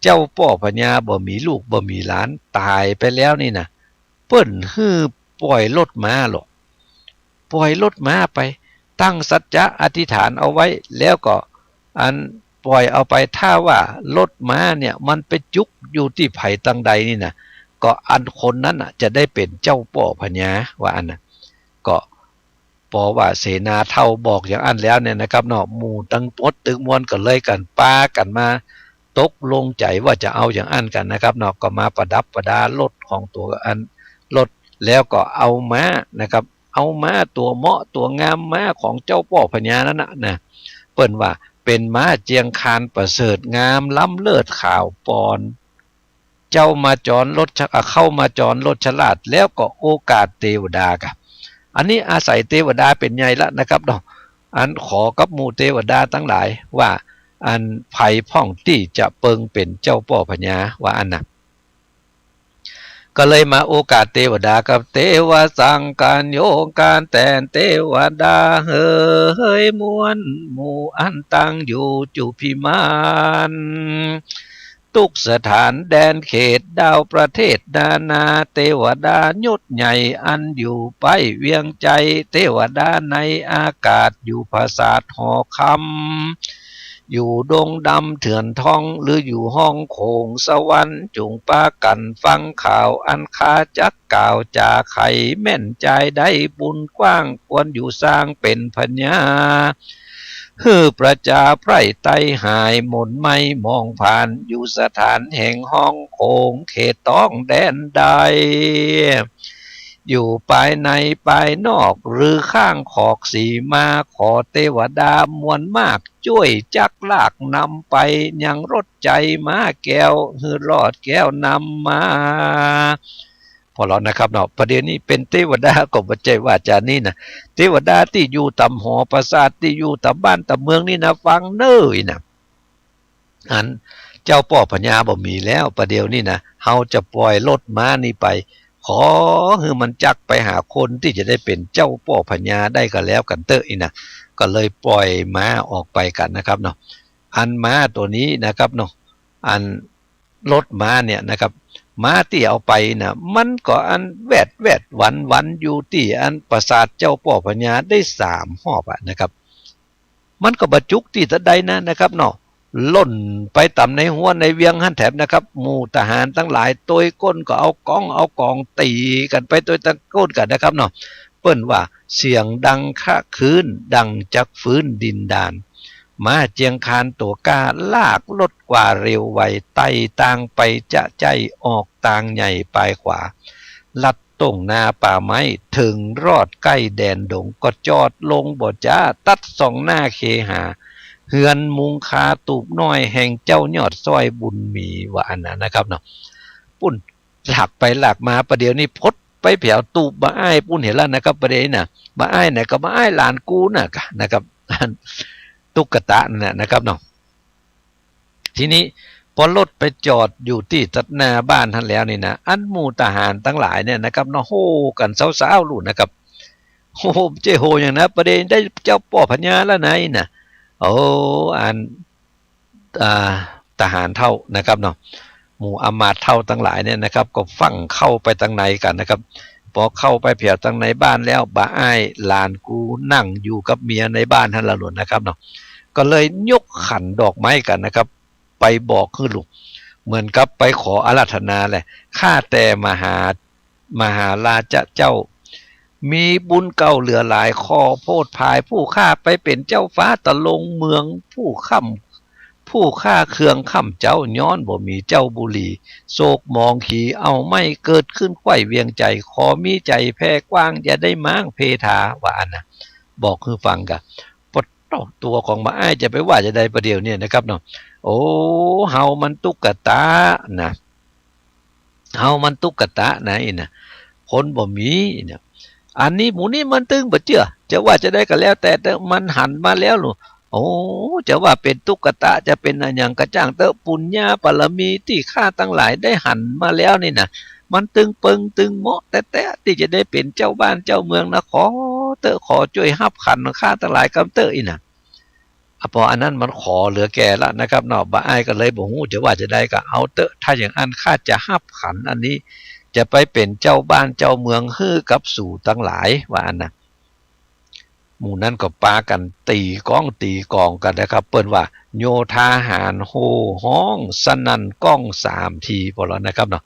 เจ้าป้อพญาบ่มีลูกบ่มีหลานต๋ายไปแล้วนี่นะ เปิ้นหื้อป่อยรถม้าลอ ป่อยรถม้าไป ตั้งสัจจะอธิษฐานเอาไว้ แล้วก็อันป่อยเอาไป ถ้าว่ารถม้าเนี่ยมันไปจุกอยู่ตี้ใผตังใดนี่นะ ก็อันคนนั้นน่ะจะได้เป๋นเจ้าป้อพญา ว่าอั้นนะ ก็ปอว่าเสนาเฒ่าบอกอย่างอั้นแล้วเนี่ยนะครับเนาะ หมู่ตังหมดตึงมวลก็เลยกั๋นปากั๋นมา ตกลงใจ๋ว่าจะเอาอย่างอั้นกั๋นนะครับเนาะ ก็มาประดับประดารถของตั๋วอัน รถ แล้วก็เอาม้านะครับ เอาม้าตั๋วเหมาะตั๋วงาม ม้าของเจ้าป้อพญานั้นน่ะนะ เปิ้นว่าเป๋นม้าเจียงคานประเสริฐงามล้ำเลิศขาวปอน เจ้ามาจอดรถชะ อ่ะ เข้ามาจอดรถชะลาด แล้วก็โอกาสเตวดาก่ะ อันนี้อาศัยเตวดาเป๋นใหญ่ละนะครับเนาะ อันขอกับหมู่เตวดาตังหลายว่า อันใผพ่องตี้จะเปิงเป๋นเจ้าป้อพญา ว่าอั้นนะ ก็เลยมาโอกาสเตวดากับ เตวะสังฆัญโญ ก๋านแตนเตวดาเหย มวลหมู่อันตั้งอยู่จุพิมาน ตุ๊กสถานแดนเขตดาวประเทศนานา เตวดายศใหญ่อันอยู่ไปเวียงใจ๋ เตวดาในอากาศอยู่ผาสาทหอคำ อยู่ดงดำเถื่อนทอง หรืออยู่ห้องโขงสวรรค์ จุ่งปากั๋นฟังข่าวอันข้าจักกล่าวจ๋าไขแม่นจายได้บุญกว้าง ควรอยู่สร้างเป๋นพญา หื้อประจาไพร่ไตหายหม่นไหม้มองผ่าน อยู่สถานแห่งห้องโขงเขตต้องแดนใด อยู่ภายในภายนอกหรือข้างขอกสีมา ขอเตวดามวลมากจ้วยจักลากนำไป ยังรถใจ๋ม้าแก้ว หื้อรอดแคล้วนำมา พอแล้วนะครับเนาะ ประเดี๋ยวนี้เป๋นเตวดาก็บ่ใจ้ว่าจานี้นะ เตวดาตี้อยู่ต๋ามหอปราสาท ตี้อยู่ต๋ามบ้านต๋ามเมืองนี่นะ ฟังเน่อนะ อันเจ้าป้อพญาบ่มีแล้ว ประเดี๋ยวนี้นะ เฮาจะป่อยรถม้านี่ไป ขอหื้อมันจักไปหาคนตี้จะได้เป๋นเจ้าป้อพญาได้ก็แล้วกั๋นเต๊อะอี้นะ ก็เลยป่อยม้าออกไปกั๋นนะครับเนาะ อันม้าตั๋วนี้นะครับเนาะ อันรถม้าเนี่ยนะครับ ม้าตี้เอาไปน่ะ มันก็อันแวดแวดหวันหวันอยู่ตี้อันปราสาทเจ้าป้อพญาได้สามฮอบอะนะครับ มันก็บ่จุกตี้ตะใดนะ นะครับเนาะ ล่นไปต๋ามในฮั้วในเวียงหั้นแถมนะครับ หมู่ทหารตังหลายตวยก้นก็เอาก๋องเอาก๋องตี๋กั๋นไปตวยตังก้นกั๋นนะครับเนาะ เปิ้นว่าเสียงดังคะครื้นดังจักฟื้นดินดาน ม้าเจียงคานตั๋วกล้าลากรถกว่าเร็วไว ไต่ตางไปจะใจ้ออกตางใหญ่ปายขวา ลัด ต้งนาป่าไม้ เถิงรอดใก้แดนดง ก็จอดลงบ่จ๊า ตัดส่องหน้าเคหา เฮือนมุงคาตูบน้อย แห่งเจ้ายอดซ้อยบุญมี ว่าอั้นนะ นะครับเนาะ ปุ้น ลากไปลากมา ประเดี๋ยวนี้พดไปแผวตูบบ่าอ้ายปุ้นหั้นแล้วนะครับ ประเดี๋ยวนี้นะ บ่าอ้ายไหนก็บ่าอ้ายหลานกูน่ะกะ นะครับ ตุ๊กตานั่นน่ะนะครับเนาะ ทีนี้ปอรถไปจอดอยู่ตี้ตัดหน้าบ้านหั้นแล้วนี่นะ อันหมู่ทหารตังหลายเนี่ยนะครับเนาะ โห่กั๋นซาวๆ ลู้นะครับ โห่ บ่ใจ้โห่หยังนะ ประเดี๋ยวได้เจ้าป้อพญาแล้วนะ อันนี้นะ โอ้ อัน อ่า ทหารเฒ่านะครับเนาะ หมู่อำมาตย์เฒ่าตังหลายเนี่ยนะครับ ก็ฟั่งเข้าไปตังในกั๋นนะครับ ปอเข้าไปแผวตังในบ้านแล้ว บ่าอ้ายหลานกูนั่งอยู่กับเมียในบ้านหั้นละหลวงนะครับเนาะ ก็เลยยกขันดอกไม้กั๋นนะครับ ไปบอกหื้อลูก เหมือนกับไปขออาราธนาแหละ ข้าแต่มหา มหาราชเจ้า มีบุญเก่าเหลือหลาย ขอโผดผายผู้ข้าไปเป๋นเจ้าฟ้าตะลงเมือง ผู้ค้ำ ผู้ข้าเคืองค้ำเจ้า ย้อนบ่มีเจ้าบุรี โศกหมองขีเอาไม้ เกิดขึ้นไขว้เวียงใจ๋ ขอมีใจ๋แผ่กว้าง อย่าได้ม้างเพทา ว่าอั้นนะ บอกหื้อฟังกะ ปะโต๊ะ ตั๋วของบ่าอ้ายจะไปว่าจะใดประเดี๋ยวเนี่ยนะครับเนาะ โอ้ เฮามันตุ๊กตานะ เฮามันตุ๊กตานะ อันนี้นะ คนบ่มีเนี่ย อันนี้หมู่นี้มันตึงบ่เจื้อ จะว่าจะใดก็แล้วแต่ แต่มันหันมาแล้วลูก โอ้ จะว่าเป๋นตุ๊กตา จะเป๋นอะหยังก็จ้างเต๊อะ ปุญญาบารมีตี้ข้าตังหลายได้หันมาแล้วนี่นะ มันตึงเปิงตึงเหมาะแต๊ๆ ตี้จะได้เป๋นเจ้าบ้านเจ้าเมืองนะ ขอเต๊อะ ขอจ้วยฮับขันข้าตังหลายกำเต๊อะ อันนี้นะ อะ ปออันนั้นมันขอเหลือแก่ละนะครับเนาะ บ่าอ้ายก็เลยบ่ฮู้จะว่าจะใด ก็เอาเต๊อะ ถ้าอย่างอั้นข้าจะฮับขันอันนี้ จะไปเป๋นเจ้าบ้านเจ้าเมืองหื้อกับสูตังหลาย ว่าอั้นนะ หมู่นั้นก็ปากั๋นตี๋ก้องตี๋ก๋องกั๋นนะครับ เปิ้นว่าโยธาหารโห่ฮ้องสนั่นก้องสามทีปอแล้วนะครับเนาะ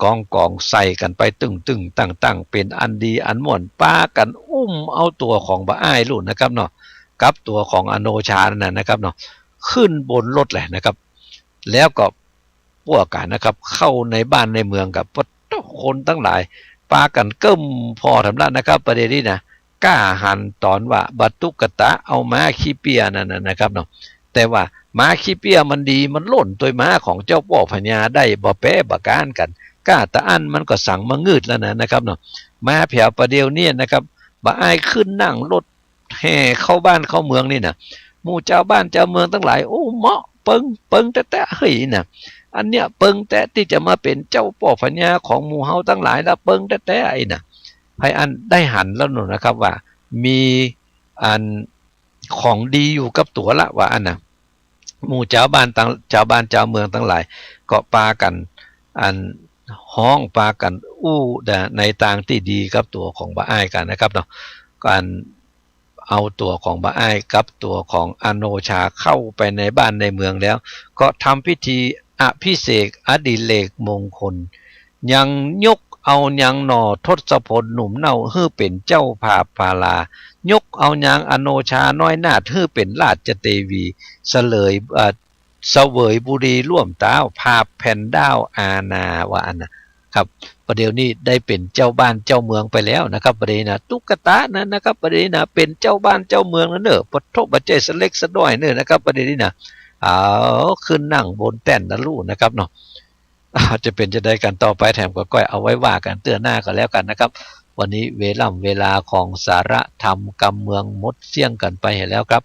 ก้องก๋องใส่กั๋นไปตึ้งๆ ตั้งๆ เป๋นอันดีอันม่วน ปากั๋นอุ้มเอาตั๋วของบ่าอ้ายลูกนะครับเนาะ กับตั๋วของอโนชานั่นน่ะนะครับเนาะ ขึ้นบนรถเลยนะครับ แล้วก็ พวกกั๋นนะครับ เข้าในบ้านในเมืองกับ ปะโต๊ะ คนตังหลาย ปากั๋นเกิ่มผ่อแถมละนะครับ ประเดี๋ยวนี้นะ ก้าหันต๋อนว่าบ่าตุ๊กตาเอาม้าขี้เปี้ยนั่นน่ะนะครับเนาะ แต่ว่าม้าขี้เปี้ยมันดี มันล่นตวยม้าของเจ้าป้อพญาได้บ่แป๊บ่าก๊านกั๋น ก้าตะอั้นมันก็สังมางืดแล้วนะ นะครับเนาะ มาแผวประเดี๋ยวนี้นะครับ บ่าอ้ายขึ้นนั่งรถ แห่เข้าบ้านเข้าเมืองนี่นะ หมู่จาวบ้านจาวเมืองตังหลาย โอ้ เหมาะ เปิง เปิงแต๊ๆ เฮ้ยนะ อันเนี้ยเปิงแต๊ตี้จะมาเป๋นเจ้าป้อพญาของหมู่เฮาตังหลายละ เปิงแต๊ๆ ไอ้นะ ไผอันได้หันแล้วนู่นนะครับ ว่ามีอันของดีอยู่กับตั๋วละ ว่าอั้นนะ หมู่จาวบ้านตัง จาวบ้านจาวเมืองตังหลาย ก็ปากั๋น อันฮ้องปากั๋นอู้ในตางตี้ดีกับตั๋วของบ่าอ้ายกั๋นนะครับเนาะ กั๋น เอาตั๋วของบ่าอ้ายกับตั๋วของอโนชาเข้าไปในบ้านในเมืองแล้ว ก็ทำพิธีอภิเษกอดิเรกมงคล ยังยกเอายังหน่อทศพลหนุ่มเน่าหื้อเป๋นเจ้าผาบพารา ยกเอายังอโนชาน้อยนาถหื้อเป๋นราชเตวี เสลย เอ่อ เสวยบุรีร่วมเต๊า ผาบแผ่นด้าวอาณา ว่าอั้นนะ ครับ ประเดี๋ยวนี้ได้เป๋นเจ้าบ้านเจ้าเมืองไปแล้วนะครับ ประเดี๋ยวนี้นะ ตุ๊กตานั้นนะครับ ประเดี๋ยวนี้นะ เป๋นเจ้าบ้านเจ้าเมืองแล้วเน่อ ปะโต๊ะ บ่ใจ้สะเล็กสะด้อยเน่อนะครับ ประเดี๋ยวนี้นะ เอา ขึ้นนั่งบนแต้นนะลูกนะครับเนาะ อ่า จะเป๋นจะใดกั๋นต่อไปแถมก็ก้อยเอาไว้ว่ากั๋นเตื้อหน้าก็แล้วกั๋นนะครับ วันนี้เวล่ำเวลาของสาระธรรมกำเมืองหมดเสี้ยงกั๋นไปแล้วครับ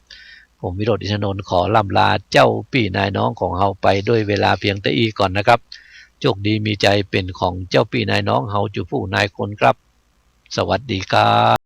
ผมวิโรจน์ อินทนนท์ ขอล่ำลาเจ้าปี้นายน้องของเฮาไปด้วยเวลาเพียงเต้าอี้ก่อนนะครับ โชคดีมีชัยเป๋นของเจ้าปี้นายน้องเฮาจู๋ผู้นายคนครับ สวัสดีครับ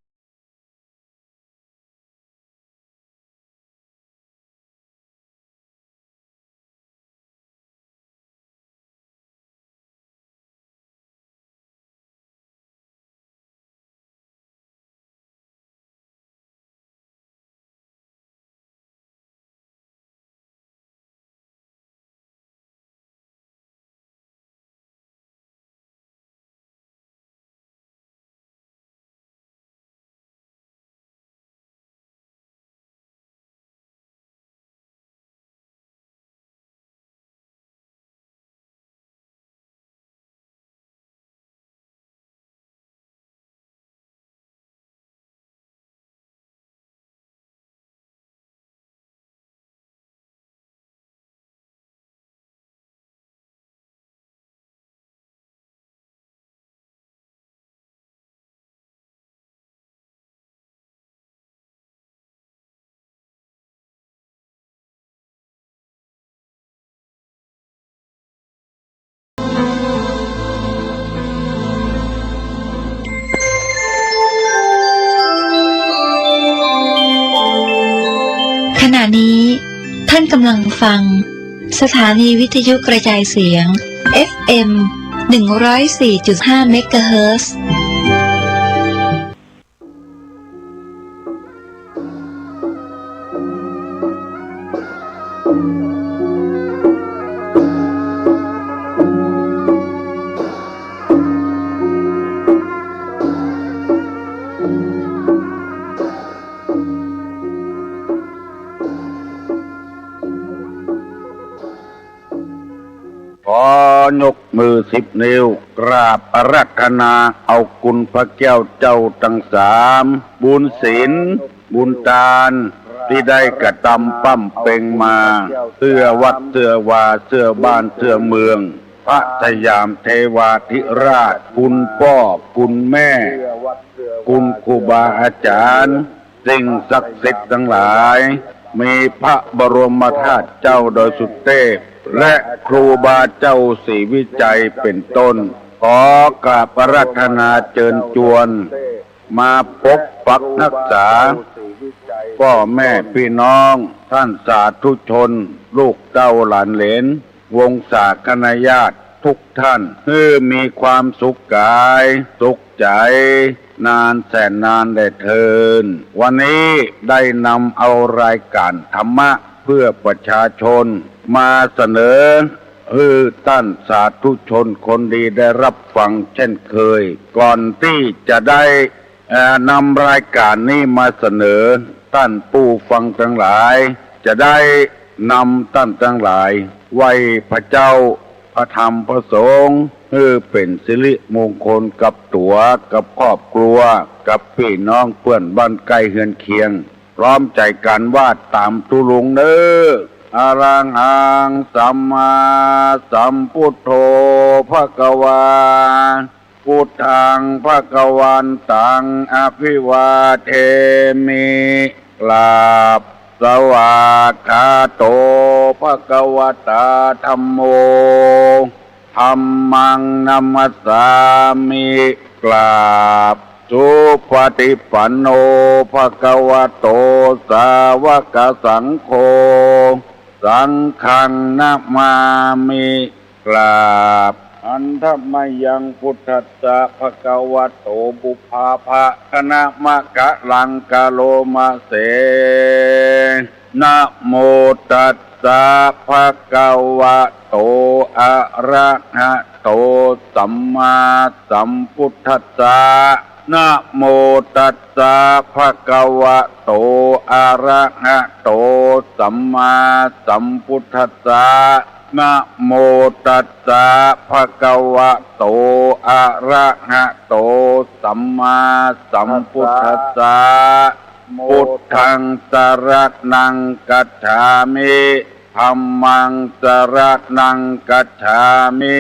ท่านกำลังฟัง สถานีวิทยุกระจายเสียง เอฟเอ็ม หนึ่งร้อยสี่จุดห้า เมกะเฮิรตซ์ ขอยกมือสิบนิ้ว กราบอาราธนาเอาคุณพระแก้วเจ้าตังสาม บุญศีล บุญตาน ตี้ได้กระตำปำเป็งมา เตื้อวัดเตื้อวา เตื้อบ้านเตื้อเมือง พระสยามเทวาธิราช คุณป้อ คุณแม่ คุณครูบาอาจ๋ารย์ สิ่งศักดิ์สิทธิ์ตังหลาย มีพระบรมธาตุเจ้าดอยสุเตพ และครูบาเจ้าศรีวิชัยเป๋นต้น ขอกราบอาราธนาเจิญจวน มาปกปักฮักษา ป้อแม่ปี้น้อง ต้านสาธุชน ลูกเต้าหลานเหลน วงศาคณาญาติทุกท่าน หื้อมีความสุขก๋าย สุขใจ๋ นานแสนนานแลเทิน วันนี้ได้นำเอารายก๋านธรรมะเพื่อประชาชนมาเสนอ หื้อต้านสาธุชนคนดีได้ฮับฟังเช่นเคย ก่อนตี้จะได้ เอ่อ นำรายก๋านนี้มาเสนอ ต้านผู้ฟังตังหลาย จะได้นำต้านตังหลาย ไหว้พระเจ้า พระธรรม พระสงฆ์ หื้อเป๋นสิริมงคลกับตั๋ว กับครอบครัว กับปี้น้องเปื้อนบ้านใก้เฮือนเคียง พร้อมใจ๋กั๋นว่าต๋ามตุ๊ลุงเน่อ อะระหัง สัมมาสัมพุทโธ ภะคะวา พุทธัง ภะคะวันตัง อะภิวาเทมิ กราบ สวากขาโต ภะคะวะตา ธัมโม ธัมมัง นะมัสสามิ กราบ สุปะฏิปันโน ภะคะวะโต สาวะกะสังโฆ สังฆัง นะมามิ กราบ หันทะมะยัง พุทธัสสะ ภะคะวะโต ปุพพาภะ คะนะมะคะลัง กะโรมะเส นะโมตัสสะ ภะคะวะโต อะระหะโต สัมมาสัมพุทธัสสะ นะโมตัสสะ ภะคะวะโต อะระหะโต สัมมาสัมพุทธัสสะ นะโมตัสสะ ภะคะวะโต อะระหะโต สัมมาสัมพุทธัสสะ พุทธัง สะระณัง คัจฉามิ ธัมมัง สะระณัง คัจฉามิ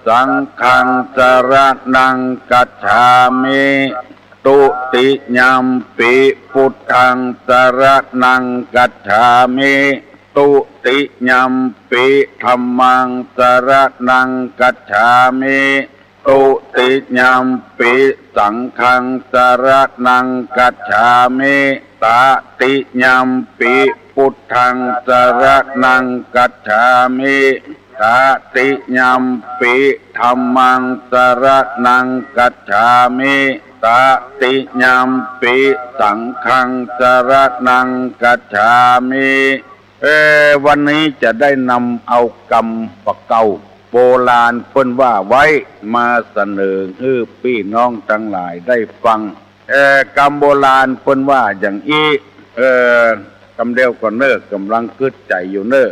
สังฆัง สะระณัง คัจฉามิ ตุติยัมปิ พุทธัง สะระณัง คัจฉามิ ตุติยัมปิ ธัมมัง สะระณัง คัจฉามิ ตุติยัมปิ สังฆัง สะระณัง คัจฉามิ ตะติยัมปิ พุทธัง สะระณัง คัจฉามิ ตะติยัมปิ ธัมมัง สะระณัง คัจฉามิ ตะติยัมปิ สังฆัง สะระณัง คัจฉามิ เออ วันนี้จะได้นำเอากำบ่าเก่าโบราณเปิ้นว่าไว้มาเสนอหื้อปี้น้องตังหลายได้ฟัง เออ กำโบราณเปิ้นว่าอย่างอี้ เออ กำเดียวก่อนเน่อ ก่ำลังกึ๊ดใจ๋อยู่เน่อ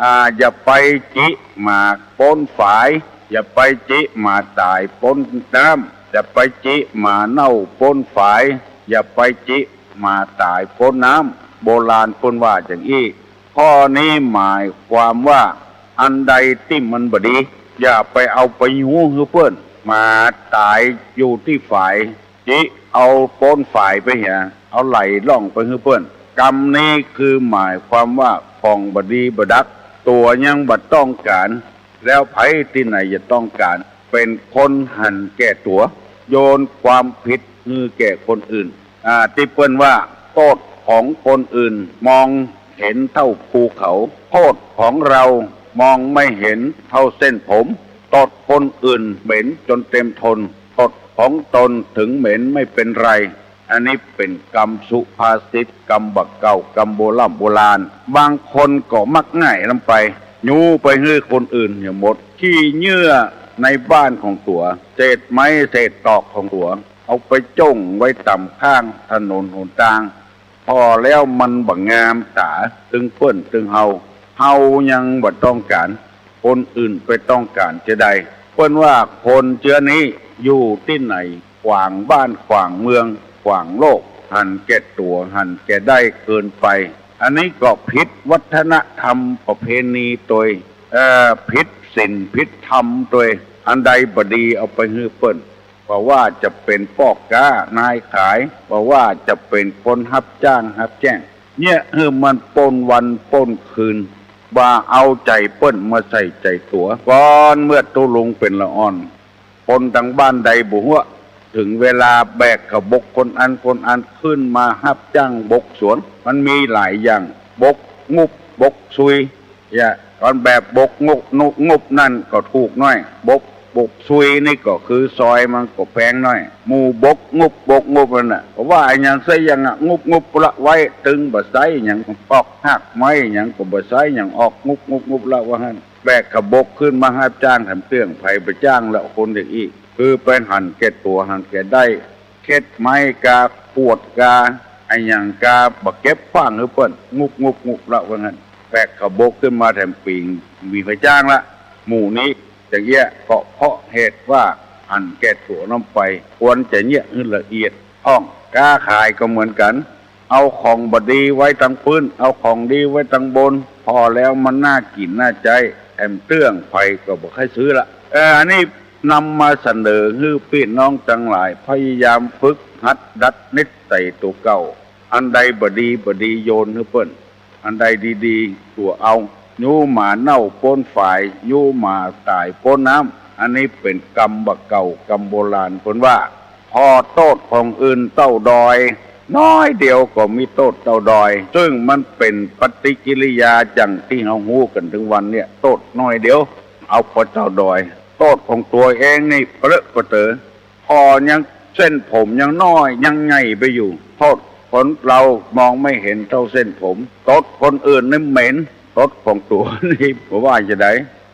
อ่า อย่าไปจิหมากป๊นฝาย อย่าไปจิหมาต๋ายป๊นน้ำ อย่าไปจิหมาเน่าป๊นฝาย อย่าไปจิหมาต๋ายป๊นน้ำ โบราณเปิ้นว่าอย่างอี้ ข้อนี้หมายความว่า อันใดตี้มันบ่ดี อย่าไปเอาไปยู้หื้อเปิ้น หมาต๋ายอยู่ตี้ฝาย จิเอาป๊นฝายไปเหีย เอาไหล่ล่องไปหื้อเปิ้น กำนี้คือหมายความว่า ของบ่ดีบ่ดัก ตั๋วยังบ่ต้องก๋าน แล้วใผตี้ไหนจะต้องก๋าน เป๋นคนหันแก่ตั๋ว โยนความผิดหื้อแก่คนอื่น อ่า ตี้เปิ้นว่า โต้ษของคนอื่น มอง เห็นเท่าภูเขา โต้ษของเฮามองไม่เห็นเท่าเส้นผม ตดคนอื่นเหม็นจ๋นเต็มทน ตดของตนเถิงเหม็นไม่เป๋นไร อันนี้เป๋นกำสุภาษิต กำบ่าเก่า กำโบร่ำโบราณ บางคนก็มักง่ายล้ำไป ยู้ไปหื้อคนอื่นเหียหมด ขี้เหยื่อในบ้านของตั๋ว เศษไม้เศษตอกของตั๋ว เอาไปจ้งไว้ต๋ามข้างถนนหนตาง ผ่อแล้วมันบ่งามต๋า ตึงเปิ้นตึงเฮา เฮายังบ่ต้องก๋าน คนอื่นไปต้องก๋านจาใด เปิ้นว่าคนเจื้อนี้อยู่ตี้ไหน ขวางบ้านขวางเมือง ขวางโลก หันแก่ตั๋วหันแก่ได้เกินไป อันนี้ก็ผิดวัฒนธรรมประเพณีตวย เอ่อ ผิดศีลผิดธรรมตวย อันใดบ่ดีเอาไปหื้อเปิ้น บ่ว่าจะเป๋นป้อก๊านายขาย บ่ว่าจะเป๋นคนฮับจ้างฮับแจ้ง เยียะหื้อมันป้นวันป้นคืน บ่าเอาใจ๋เปิ้นมาใส่ใจ๋ตั๋ว ก่อนเมื่อตุ๊ลุงเป๋นละอ่อน คนตางบ้านใดบ่ฮั้ว เถิงเวลาแบกขะบกคนอั้นคนอั้นขึ้นมาฮับจ้างบกสวน มันมีหลายอย่าง บกงุบ บกซุย เยียะ ต๋อนแบบบกงุบ งุบ งุบนั่นก็ถูกหน้อย บก บกซุยนี่ก็คือซอยมันก็แพงหน้อย หมู่บกงุบ บกงุบนั่นน่ะ ก็ว่าอะหยังไส้หยังอะ งุบ งุบละไว้ ตึงบ่ใส้หยัง ออกฮากไม้หยังก็บ่ใส้หยัง ออกงุบ งุบ งุบละว่าหั้น แบกขะบกขึ้นมาฮับจ้างแถมเตื้อง ใผบ่จ้างละคนอย่างอี้ คือไปหันแก่ตั๋วหันแก่ได้ เข็ดไม้กา ขวดกา อะหยังกา บ่เก็บขว้างหื้อเปิ้น งุบ งุบ งุบละว่าหั้น แบกขะบกขึ้นมาแถมปี๋ง มีใผจ้างละ หมู่นี้จะเยียะก็เพราะเหตุว่าหันแก่ตั๋วน้ำไป ควรจะเยียะหื้อละเอียด อ้อง ก๊าขายก็เหมือนกั๋น เอาของบ่ดีไว้ตางปื๊น เอาของดีไว้ตางบน ผ่อแล้วมันน่ากิ๋นน่าใจ๊ แถมเตื้องใผก็บ่ใค่ซื้อละ เออ อันนี้นำมาเสนอหื้อปี้น้องตังหลาย พยายามฝึกหัดดัดนิสัยตั๋วเก่า อันใดบ่ดีบ่ดีโยนหื้อเปิ้น อันใดดีๆ ตั๋วเอา ยู้หมาเน่าป๊นฝาย ยู้หมาต๋ายป๊นน้ำ อันนี้เป๋นกำบ่าเก่า กำโบราณ เปิ้นว่า ผ่อโต้ษของอื่นเต้าดอย น้อยเดียวก็มีโต้ษเต้าดอย ซึ่งมันเป๋นปฏิกิริยาอย่างตี้เฮาฮู้กั๋นเถิงวันเนี่ย โต้ษน้อยเดียว เอาผ่อเต้าดอย โต้ษของตั๋วเองนี่เปรอะปะเต๋อ ผ่อยังเส้นผมยังน้อยยังใหญ่ไปอยู่ โต้ษคนเฮามองไม่เห็นเท่าเส้นผม ตดคนอื่นนี่เหม็น ตดของตั๋วนี่บ่ว่าจาใด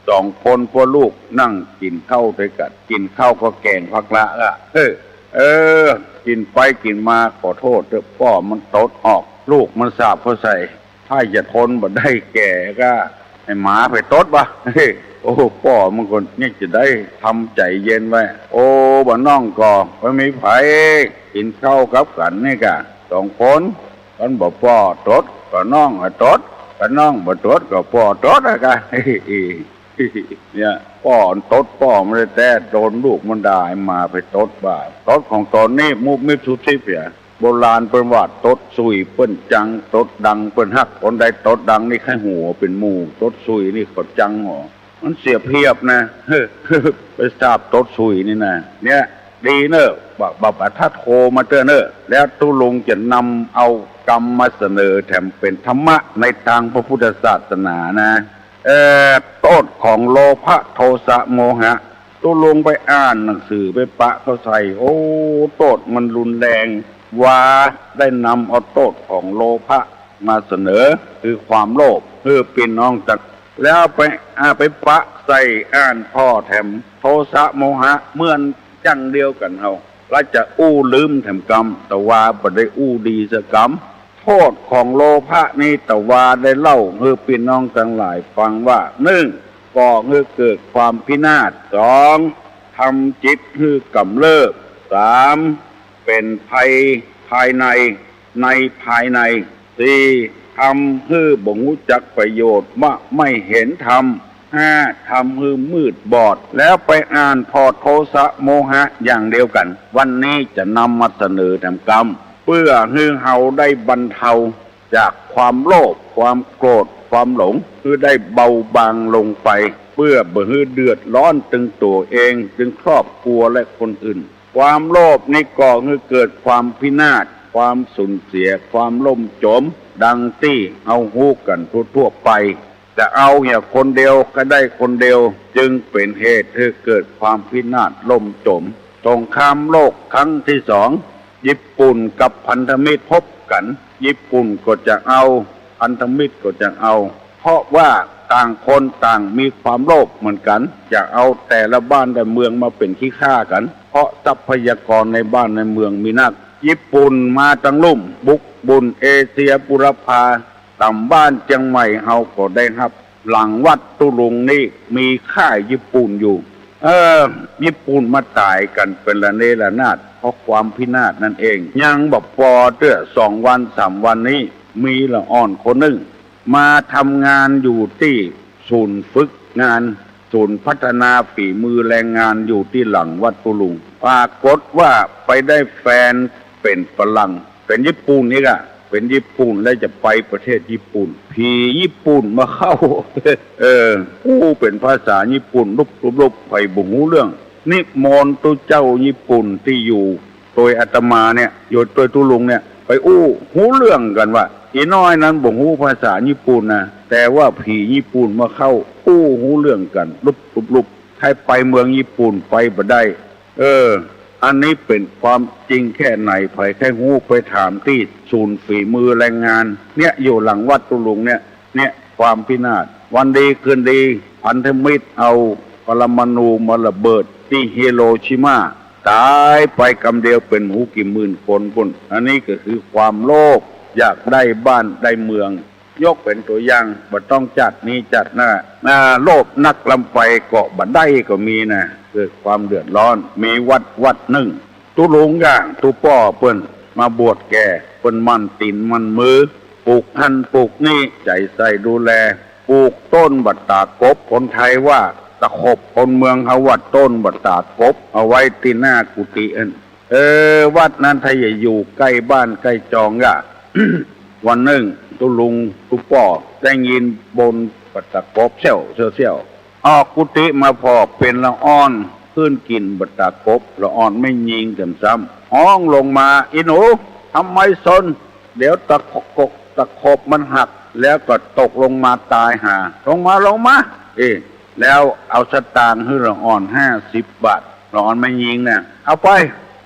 สองคนป้อลูกนั่งกิ๋นข้าวตวยกั๋น กิ๋นข้าวก็แก๋งผักละอะ เออ เออ กิ๋นไปกิ๋นมา ขอโต้ษเต๊อะ ป้อมันตดออก ลูกมันสาปเข้าใส่ ถ้าจะทนบ่ได้แก่ก็ ไอ้หมาไปตดบ่ะ โอ้ ป้อมันก็ยังจะได้ทำใจ๋เย็นไว้ โอ้ บ่าน้องก็บ่มีใผ กิ๋นข้าวกับกั๋นนี่กะ สองคน คันบ่ป้อตด ก็น้องอะตด คันน้องบ่ตด ก็ป้อตดอะกะ เนี่ย ป้อตดป้อมันแต๊ๆ โดนลูกมันด่า ไอ้หมาไปตดบ่า ตดของตนนี่มุบมิบซุบซิบเหีย โบราณเปิ้นว่าตดสุยเปิ้นจัง ตดดังเปิ้นฮัก คนใดตดดังนี่ใค่หัวเป๋นหมู่ ตดสุยนี่เขาจังหอ มันเสียเปรียบนะ ไปสาปตดสุยนี่นะ เนี่ย ดีเน่อ บ่า บ่า บ่าถ้าโทรมาเต๊อะเน่อ แล้วตุ๊ลุงจะนำเอากำมาเสนอแถมเป๋นธรรมะในตางพระพุทธศาสนานะ เอ่อ โต้ษของโลภะโทสะโมหะ ตุ๊ลุงไปอ่านหนังสือไปปะเข้าใส่ โอ้ โต้ษมันรุนแรง ว่าได้นำเอาโต้ษของโลภะมาเสนอ คือความโลภ หื้อปี้น้องตัง แล้วไป อ่า ไปปะใส่อ่านผ่อแถมโทสะโมหะ เหมือนจังเดียวกั๋นเฮา แล้วจะอู้ลืมแถมกำ แต่ว่าบ่ได้อู้ดีสักกำ โต้ษของโลภะนี้ แต่ว่าได้เล่าหื้อปี้น้องตังหลายฟังว่า นึ่ง ก่อหื้อเกิดความพินาศ สอง ทำจิตหื้อกำเริบ สาม เป๋นภัยภายใน ในภายใน สี่ ทำหื้อบ่ฮู้จักประโยชน์ บ่าไม่เห็นธรรม ห้า ทำหื้อมืดบอด แล้วไปอ่านผ่อโทสะโมหะอย่างเดียวกั๋น วันนี้จะนำมาเสนอแถมกำ เปื้อหื้อเฮาได้บรรเทาจากความโลภ ความโกรธ ความหลง หื้อได้เบาบางลงไป เปื้อบ่หื้อเดือดร้อนตึงตั๋วเอง ตึงครอบครัวและคนอื่น ความโลภนี้ก่อหื้อเกิดความพินาศ ความสูญเสีย ความล่มจม ดังตี้เฮาฮู้กั๋นทั่วๆ ไป จะเอาเหียคนเดียวก็ได้คนเดียว จึงเป๋นเหตุหื้อเกิดความพินาศล่มจม สงครามโลกครั้งตี้สอง ญี่ปุ่นกับพันธมิตรพบกั๋น ญี่ปุ่นก็จะเอา พันธมิตรก็จะเอา เพราะว่าต่างคนต่างมีความโลภเหมือนกั๋น จะเอาแต่ละบ้านละเมืองมาเป๋นขี้ข้ากั๋น เพราะทรัพยากรในบ้านในเมืองมีนัก ญี่ปุ่นมาตังลุ่ม บุกบุ่นเอเชียบุรพา ต่ำบ้านเจียงใหม่เฮาก็ได้ฮับ หลังวัดตุ๊ลุงนี่มีค่ายญี่ปุ่นอยู่ เออ ญี่ปุ่นมาต๋ายกั๋นเป๋นระเนระนาด เพราะความพินาศนั่นเอง ยังบ่ปอเตื้อ สองวันสามวันนี้ มีละอ่อนคนนึ่ง มาทำงานอยู่ตี้ศูนย์ฝึกงาน ศูนย์พัฒนาฝีมือแรงงานอยู่ตี้หลังวัดตุ๊ลุง ปรากฏว่าไปได้แฟนเป๋นฝรั่ง เป๋นญี่ปุ่นนี่กะ เป๋นญี่ปุ่นแล้วจะไปประเทศญี่ปุ่น ผีญี่ปุ่นมาเข้า เออ อู้เป๋นภาษาญี่ปุ่นลุบๆๆ ใผบ่ฮู้เรื่อง นิมนต์ตุ๊เจ้าญี่ปุ่นตี้อยู่ โตยอาตมาเนี่ย อยู่โตยตุ๊ลุงเนี่ย ไปอู้ฮู้เรื่องกั๋นว่า อีน้อยนั้นบ่ฮู้ภาษาญี่ปุ่นนะ แต่ว่าผีญี่ปุ่นมาเข้า อู้ฮู้เรื่องกั๋นลุบๆๆ ใค่ไปเมืองญี่ปุ่นไปบ่ได้ เออ อันนี้เป๋นความจริงแค่ไหน ใผใค่ฮู้ไปถามตี้ศูนย์ฝีมือแรงงาน เนี่ย อยู่หลังวัดตุ๊ลุงเนี่ย เนี่ย ความพินาศ วันดีคืนดี พันธมิตรเอาปรมาณูมาระเบิดตี้ฮิโรชิมา ต๋ายไปกำเดียวเป๋นหมูกี่หมื่นคนปู้น อันนี้ก็คือความโลภ อยากได้บ้านได้เมือง ยกเป๋นตั๋วอย่าง บ่ต้องจัดนี้จัดหน้า อ่า โลภนักล้ำไปก็บ่ได้ก็มีนะ เกิดความเดือดร้อน มีวัดวัดนึ่ง ตุ๊ลุงก้าตุ๊ป้อเปิ้นมาบวชแก่ เปิ้นหมั่นตี๋นหมั่นมือ ปลูกหั้นปลูกนี้ ใจ๋ใส่ดูแล ปลูกต้นบัตตากบ คนไทยว่าตะขบ คนเมืองเฮาว่าต้นบัตตากบ เอาไว้ตี้หน้ากุฏิอั้น เออ วัดนั้นถ้าอย่าอยู่ใก้บ้านใก้จองก้า วันนึ่งตุ๊ลุงตุ๊ป้อได้ยินบ่นบัตตากบเสี้ยวเสี้ยวเสี้ยว ออกกุฏิมาผ่อเป๋นละอ่อน ขึ้นกิ๋นบัตตากบ ละอ่อนแม่ญิงแถมซ้ำ ฮ้องลงมา อีหนู ทำไมซน เดี๋ยวตะขบ ตะขบมันหัก แล้วก็ตกลงมาต๋ายหา ลงมา ลงมา เอ แล้วเอาสตางค์หื้อละอ่อนห้าสิบบาท ละอ่อนแม่ญิงน่ะ เอาไป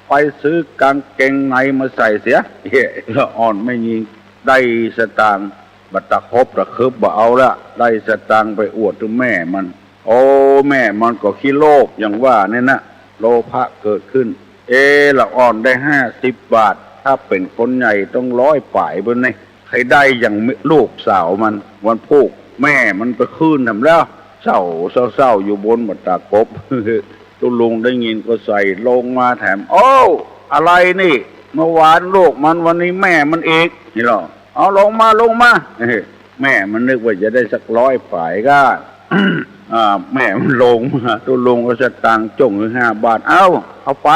ไปซื้อกางเกงในมาใส่เสีย เฮ้ ละอ่อนแม่ญิงได้สตางค์ บัตตากบตะขึบบ่เอาละ ได้สตางค์ไปอวดแม่มัน โอ้ แม่มันก็ขี้โลภอย่างว่าเนี่ยนะ โลภะเกิดขึ้น เอ ละอ่อนได้ห้าสิบบาท ถ้าเป๋นคนใหญ่ต้องร้อยป๋ายปู้นนี่ ใค่ได้อย่างลูกสาวมัน วันพูก แม่มันไปคืนแถมแล้ว เศร้า เศร้า เศร้าอยู่บนบัตตากบ ตุ๊ลุงได้ยินก็ใส่ลงมาแถม โอ้ อะไรนี่ เมื่อวานลูกมัน วันนี้แม่มันอีก นี่หรอ เอาลงมา ลงมา แม่มันนึกว่าจะได้สักร้อยป๋ายก้า อ่า แม่มันลงมา ตุ๊ลุงเอาสตางค์จ้งหื้อห้าบาท เอ้า เอาไป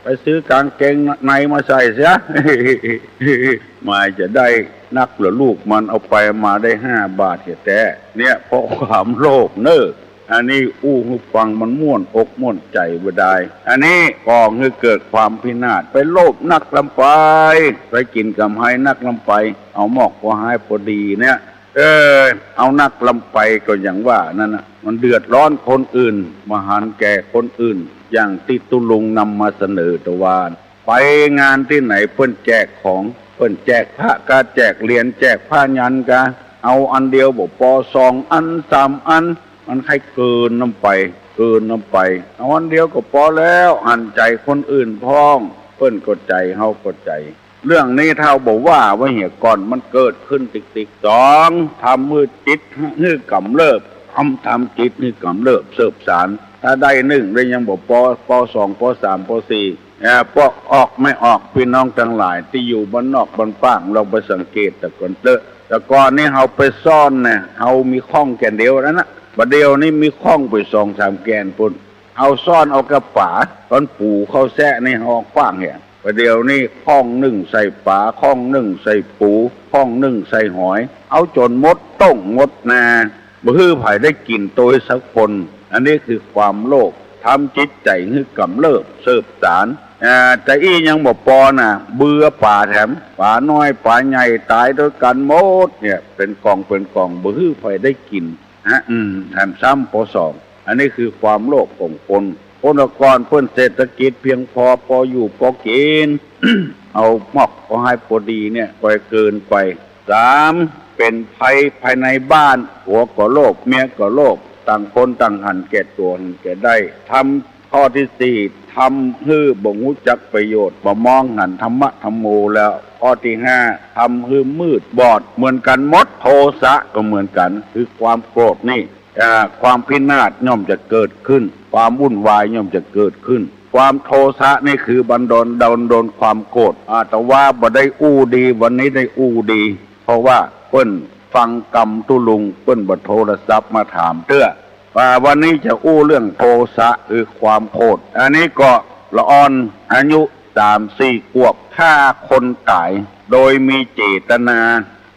ไปซื้อกางเกงในมาใส่เสีย หมายจะได้นักเหลือลูกมัน เอาไปมาได้ห้าบาทแต๊ๆ เนี่ย เพราะความโลภเน่อ อันนี้อู้หื้อฟังมันม่วนอกม่วนใจ๋บ่ดาย อันนี้ก่อหื้อเกิดความพินาศ ไปโลภนักล้ำไป ไปกิ๋นก๋ำไฮนักล้ำไป เอามอกก็หายปอดีเนี่ย เออ เอานักล้ำไปก็อย่างว่านั่นน่ะ มันเดือดร้อนคนอื่น บ่หันแก่คนอื่น อย่างตี้ตุ๊ลุงนำมาเสนอตะวา ไปงานตี้ไหนเปิ้นแจกของ เปิ้นแจกผ้าก๊า แจกเหรียญ แจกผ้ายันก๊า เอาอันเดียวบ่ปอ สองอัน สามอัน มันใค่เกินนำไป เกินนำไป เอาอันเดียวก็ปอแล้ว หันใจ๋คนอื่นพ่อง เปิ้นก็ใจ๋ เฮาก็ใจ๋ เรื่องนี้ถ้าบ่ว่าไว้เหียก่อน มันเกิดขึ้นติ๊กๆ สอง ทำหื้อจิตหื้อกำเริบ ทำ ทำจิตหื้อกำเริบเสิบสาน ถ้าได้นึ่งได้ยังบ่ปอ ปอสอง ปอสาม ปอสี่ เอ่อ ปอออกไม่ออก ปี้น้องตังหลายตี้อยู่บ้านนอกบ้านป้าง ลองไปสังเกตตะก่อนเต๊อะ แต่ก่อนนี้เฮาไปซ่อนน่ะ เฮามีข้องแก่นเดียวนั้นน่ะ บ่าเดี่ยวนี้มีข้องไปสองสามแก่นปู้น เฮาซ่อนเอาก้าป๋า ต๋อนปู๋เข้าแซะนี่เฮาเอาขว้างเหีย บ่าเดี่ยวนี้ข้องนึ่งใส่ป๋า ข้องนึ่งใส่ปู๋ ข้องนึ่งใส่หอย เอาจ๋นหมดต้งหมดนา บ่หื้อใผได้กิ๋นโตยสักคน อันนี้คือความโลภ ทำจิตใจ๋หื้อกำเริบเสิบสาน อ่า จาอี้ยังบ่ปอนะ เบื่อป๋าแถม ป๋าน้อยป๋าใหญ่ต๋ายตวยกั๋นหมดเนี่ย เป๋นก๋องเป๋นก๋อง บ่หื้อใผได้กิ๋น ฮะ อืม แถมซ้ำปอสอง อันนี้คือความโลภของคน คนแต่ก่อนเปิ้นเศรษฐกิจเพียงพอ ปออยู่ปอกิ๋น เอามอกเอาหายปอดีเนี่ย บ่เกินไป สาม เป๋นภัยภายในบ้าน ผัวก็โลภ เมียก็โลภ ต่างคนต่างหันแก่ตั๋วหันแก่ได้ ทำ ข้อตี้สี่ ทำหื้อบ่ฮู้จักประโยชน์ บ่มองหันธรรมะธัมโมแล้ว ข้อตี้ห้า ทำหื้อมืดบอด เหมือนกั๋นหมด โทสะก็เหมือนกั๋น คือความโกรธนี่ อ่า ความพินาศย่อมจะเกิดขึ้น ความวุ่นวายย่อมจะเกิดขึ้น ความโทสะนี่คือบันดาล ดล ดลความโกรธ อาตมาบ่ได้อู้ดี วันนี้ได้อู้ดี เพราะว่าเปิ้นฟังกำตุ๊ลุง เปิ้นบ่โทรศัพท์มาถามเตื้อ ว่าวันนี้จะอู้เรื่องโทสะ คือความโกรธ อันนี้ก็ละอ่อน อายุสามสี่ขวบ ฆ่าคนต๋าย โดยมีเจตนา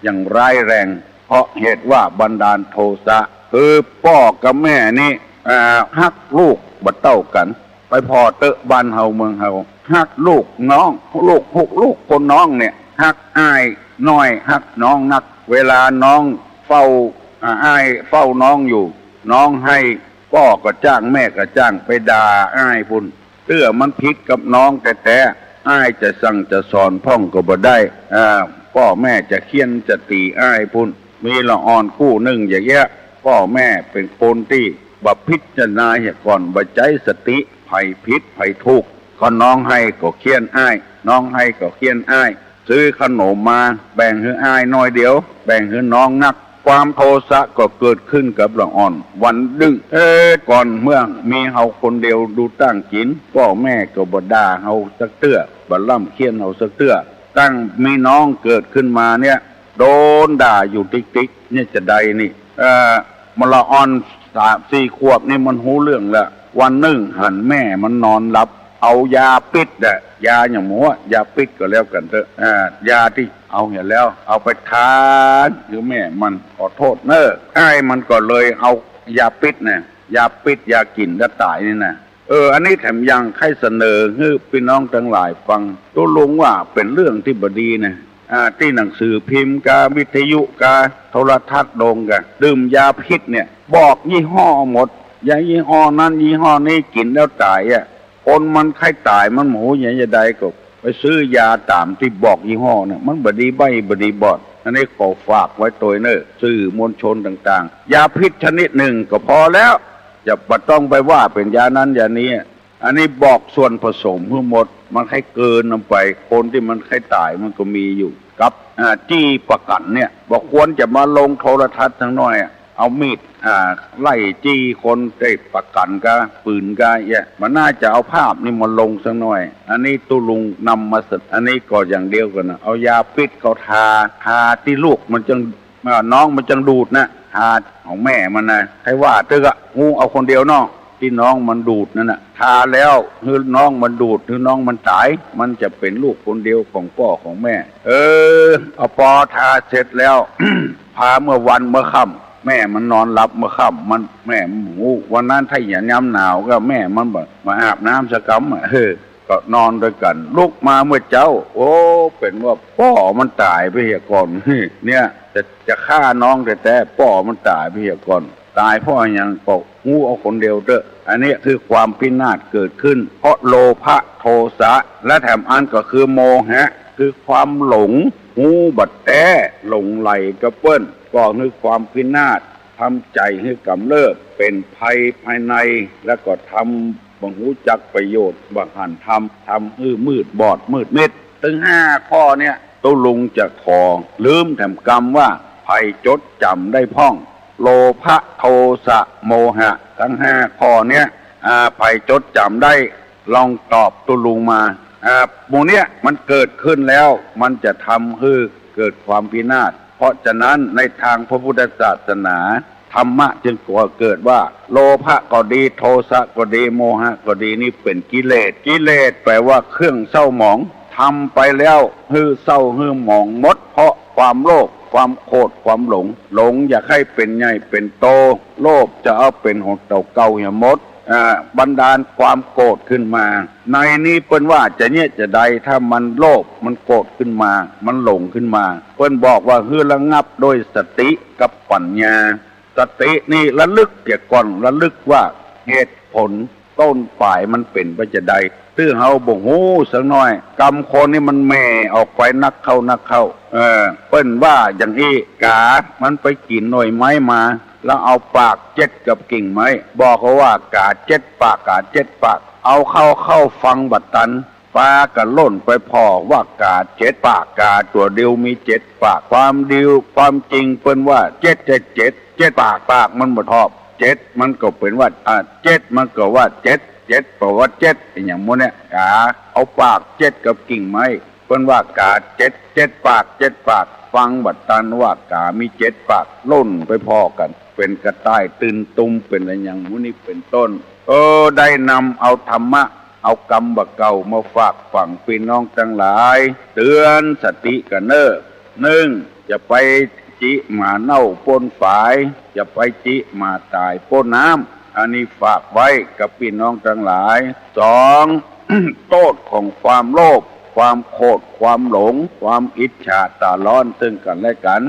อย่างร้ายแรง เพราะเหตุว่าบันดาลโทสะ คือป้อกับแม่นี่ อ่า ฮักลูกบ่เต้ากั๋น ไปผ่อเต๊อะบ้านเฮาเมืองเฮา ฮักลูกน้อง ลูก ลูก ลูกคนน้องเนี่ย ฮักอ้ายน้อย ฮักน้องนัก เวลาน้องเฝ้า อ่า อ้ายเฝ้าน้องอยู่ น้องไห้ ป้อก็จ้าง แม่ก็จ้าง ไปด่าอ้ายปู้น เตื้อมันผิดกับน้องแต๊ๆ อ้ายจะสั่งจะสอนพ่องก็บ่ได้ อ่า ป้อแม่จะเฆี่ยนจะตี๋อ้ายปู้น มีละอ่อนกู้นึ่งอย่างเงี้ย ป้อแม่เป๋นคนตี้บ่พิจารณาเหียก่อน บ่ใจ๊สติ ใผผิดใผถูก ก็น้องไห้ก็เฆี่ยนอ้าย น้องไห้ก็เฆี่ยนอ้าย ซื้อขนมมาแบ่งหื้ออ้ายน้อยเดียว แบ่งหื้อน้องนัก ความโทสะก็เกิดขึ้นกับละอ่อน วันนึ่ง เอ๊ะ ก่อนเมื่อมีเฮาคนเดียวดูต้างกิ๋น ป้อแม่ก็บ่ด่าเฮาสักเตื้อ บ่ล่ำเฆี่ยนเฮาสักเตื้อ ตั้งมีน้องเกิดขึ้นมาเนี่ย โดนด่าอยู่ติ๊กๆ เนี่ยจะใดนี่ เอ่อ มะละอ่อนสามสี่ขวบนี่มันฮู้เรื่องแล้ว วันนึ่งหันแม่มันนอนหลับ เอายาปิ๊ดอะ ยาอย่างหมู่อะ ยาปิ๊ดก็แล้วกั๋นเต๊อะ อ่า ยาตี้เอาเหียแล้ว เอาไปทาหื้อแม่มัน ขอโต้ษเน้อ อ้ายมันก็เลยเอายาปิ๊ดน่ะ ยาปิ๊ดยากิ๋นจะต๋ายนี่นะ เออ อันนี้แถมยังใค่เสนอหื้อปี้น้องตังหลายฟัง ตุ๊ลุงว่าเป๋นเรื่องตี้บ่ดีนะ อ่า ตี้หนังสือพิมพ์กา วิทยุกา โทรทัศน์ลงกา ดื่มยาพิษเนี่ย บอกยี่ห้อหมด ยายี่ห้อนั้นยี่ห้อนี้กิ๋นแล้วต๋ายอะ คนมันใค่ต๋ายมันบ่ฮู้จะใดก็ไปซื้อยาต๋ามตี้บอกยี่ห้อเนี่ย มันบ่ดีใบ้บ่ดีบอด อันนี้ขอฝากไว้ตวยเน้อ สื่อมวลชนต่างๆ ยาพิษชนิดนึ่งก็พอแล้ว จะบ่ต้องไปว่าเป๋นยานั้นยานี้ อันนี้บอกส่วนผสมหื้อหมด มันใค่เกินนำไป คนตี้มันใค่ต๋ายมันก็มีอยู่ กับ อ่า จี้ประกั๋นเนี่ย บ่ควรจะมาลงโทรทัศน์สักหน้อยอะ เอามีด อ่า ไล่จี้คนได้ประกั๋นกา ปืนกาเอี้ย มันน่าจะเอาภาพนี่มาลงสักหน้อย อันนี้ตุ๊ลุงนำมาเสนอ อันนี้ก็อย่างเดียวกั๋นนะ เอายาปิ๊ดเขาทา ทาตี้ลูกมันจัง อ่า น้องมันจังดูดนะ ทาของแม่มันนะ ใค่ว่าเต๊อะ ฮู้เอาคนเดียวเนาะ ตี้น้องมันดูดนั่นน่ะ ทาแล้วหื้อน้องมันดูด หื้อน้องมันต๋าย มันจะเป๋นลูกคนเดียวของป้อของแม่ เออ เอาปอทาเสร็จแล้ว พาเมื่อวันเมื่อค่ำ แม่มันนอนหลับเมื่อค่ำ มัน แม่มันบ่ฮู้ วันนั้นถ้าหยามยามหนาวก็แม่มันบ่มาอาบน้ำสักกำอะ เออ ก็นอนตวยกั๋น ลุกมาเมื่อเจ๊า โอ้ เป๋นว่าป้อมันต๋ายไปเหียก่อน เนี่ย จะ จะฆ่าน้องแต๊ๆ ป้อมันต๋ายไปเหียก่อน ต๋ายเพราะอะหยังก็ฮู้เอาคนเดียวเต๊อะ อันนี้คือความพินาศเกิดขึ้น เพราะโลภะโทสะ และแถมอันก็คือโมหะ คือความหลง ฮู้บ่แต๊ หลงใหลกับเปิ้น ก่อหื้อความพินาศ ทำใจ๋หื้อกำเริบ เป๋นภัยภายใน แล้วก็ทำบ่ฮู้จักประโยชน์ บ่หันธรรม ทำหื้อมืดบอดมืดมิด ตึงห้าข้อเนี่ย ตุ๊ลุงจะขอลืมแถมกำว่า ใผจดจ๋ำได้พ่อง โลภะโทสะโมหะ ตึงห้าข้อเนี่ย อ่า ใผจดจ๋ำได้ ลองตอบตุ๊ลุงมา อ่า หมู่เนี่ยมันเกิดขึ้นแล้ว มันจะทำหื้อเกิดความพินาศ เพราะฉะนั้นในตางพระพุทธศาสนา ธรรมะจึงก่อเกิดว่า โลภะก็ดี โทสะก็ดี โมหะก็ดี นี่เป๋นกิเลส กิเลสแปลว่าเครื่องเศร้าหมอง ทำไปแล้วหื้อเศร้าหื้อหมองหมด เพราะความโลภ ความโกรธ ความหลง หลงอยากหื้อเป๋นใหญ่เป๋นโต โลภจะเอาเป๋นหนเต่าเก่าเหียหมด อ่า บันดาลความโกรธขึ้นมา ในนี้เปิ้นว่าจะเยียะจะใด ถ้ามันโลภ มันโกรธขึ้นมา มันหลงขึ้นมา เปิ้นบอกว่าหื้อระงับโดยสติกับปั๋ญญา สตินี่ระลึกเสียก่อน ระลึกว่าเหตุผลต้นป๋ายมันเป๋นไปจะใด ตื้อเฮาบ่ฮู้สักหน้อย กำคนนี่มันแหม่ออกไปนักเข้านักเข้า เออ เปิ้นว่าอย่างอี้ ก๋ามันไปกิ๋นหน่วยไม้มา แล้วเอาปากเจ็ดกับกิ่งไม้ บอกเขาว่ากาเจ็ดปาก กาเจ็ดปาก เอาเข้าเข้าฟังบ่ตัน ปากั๋นล่นไปผ่อว่ากาเจ็ดปาก กาตั๋วเดียวมีเจ็ดปาก ความเดียว ความจริงเปิ้นว่าเจ็ด เจ็ด เจ็ด เจ็ดปาก ปากมันบ่ทอบ เจ็ดมันก็เป๋นว่า อ่า เจ็ดมันก็ว่าเจ็ด เจ็ดแปลว่าเจ็ด อะหยังหมู่เนี่ย กาเอาปากเจ็ดกับกิ่งไม้ เปิ้นว่ากาเจ็ด เจ็ดปาก เจ็ดปาก ฟังบ่ตันว่ากามีเจ็ดปาก ล่นไปผ่อกั๋น เป๋นกระต่ายตื่นตุม เป๋นอะหยังหมู่นี้เป๋นต้น เออ ได้นำเอาธรรมะ เอากำบ่าเก่ามาฝากฝังปี้น้องตังหลาย เตื๋อนสติกั๋นเน่อ นึ่ง จะไปจิหมาเน่าป้นฝาย จะไปจิหมาต๋ายป้นน้ำ อันนี้ฝากไว้กับปี้น้องตังหลาย สอง โต้ษของความโลภ ความโขด ความหลง ความอิจฉาต๋าร้อนเซิ่งกั๋นและกั๋น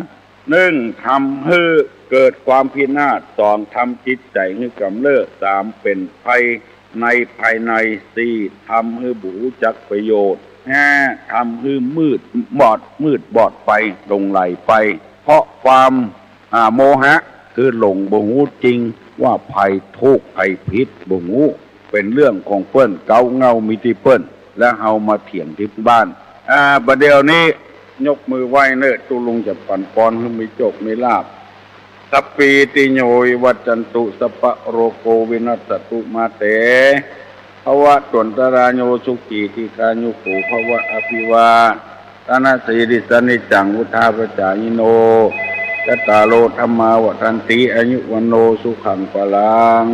นึ่ง ทำหื้อเกิดความพินาศ สอง ทำจิตใจ๋หื้อกำเริบ สาม เป๋นภัยในภายใน สี่ ทำหื้อบ่ฮู้จักประโยชน์ ห้า ทำหื้อมืดบอด มืดบอดไป หลงใหลไป เพราะความ อ่า โมหะ คือหลงบ่ฮู้จริงว่าภัยถูกภัยผิดบ่ฮู้ เป๋นเรื่องของเปิ้น เก๊าเหง้ามีตี้เปิ้น แล้วเฮามาเถียงตี้บ้าน อ่า บ่าเดี่ยวนี้ ยกมือไหว้เน่อ ตุ๊ลุงจะปั๋นปอนหื้อมีโจคมีลาภ สัพพีติโยวิวัชชันตุ สัพพะโรโควินัสสะตุ มาเต ภวัตวันตะราโย สุขีทีฆายุโขภวะ อภิวาทะนะสีลิสสะ นิจจังวุฑฒาปะจายิโน จัตตาโรธัมมาวัฑฒันติ อายุวัณโณสุขังพลัง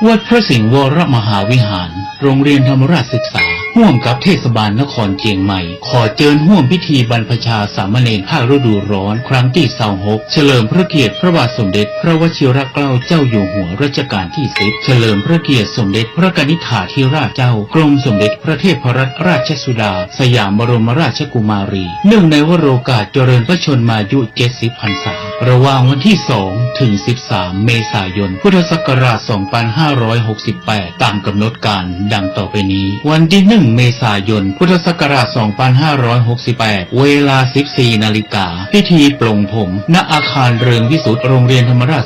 วัดพระสิงห์วรมหาวิหาร โรงเรียนธรรมราชศึกษา ฮ่วมกับเทศบาลนครเจียงใหม่ ขอเจิญฮ่วมพิธีบรรพชาสามเณรภาคฤดูร้อน ครั้งตี้ซาวหก เฉลิมพระเกียรติพระบาทสมเด็จพระวชิรเกล้าเจ้าอยู่หัวรัชกาลตี้สิบ เฉลิมพระเกียรติสมเด็จพระกนิษฐาธิราชเจ้า กรมสมเด็จพระเทพรัตนราชสุดา สยามบรมราชกุมารี เนื่องในวโรกาสเจริญพระชนมายุเจ็ดสิบพรรษา ระหว่างวันตี้สองถึงสิบสามเมษายน พุทธศักราชสองพันห้าร้อยหกสิบแปด ตามกำหนดการดังต่อไปนี้ วันตี้หนึ่งเมษายน พุทธศักราชสองพันห้าร้อยหกสิบแปด เวลาสิบสี่นาฬิกา พิธีปลงผม ณ อาคารเรืองวิสุทธิ์ โรงเรียนธรรมราช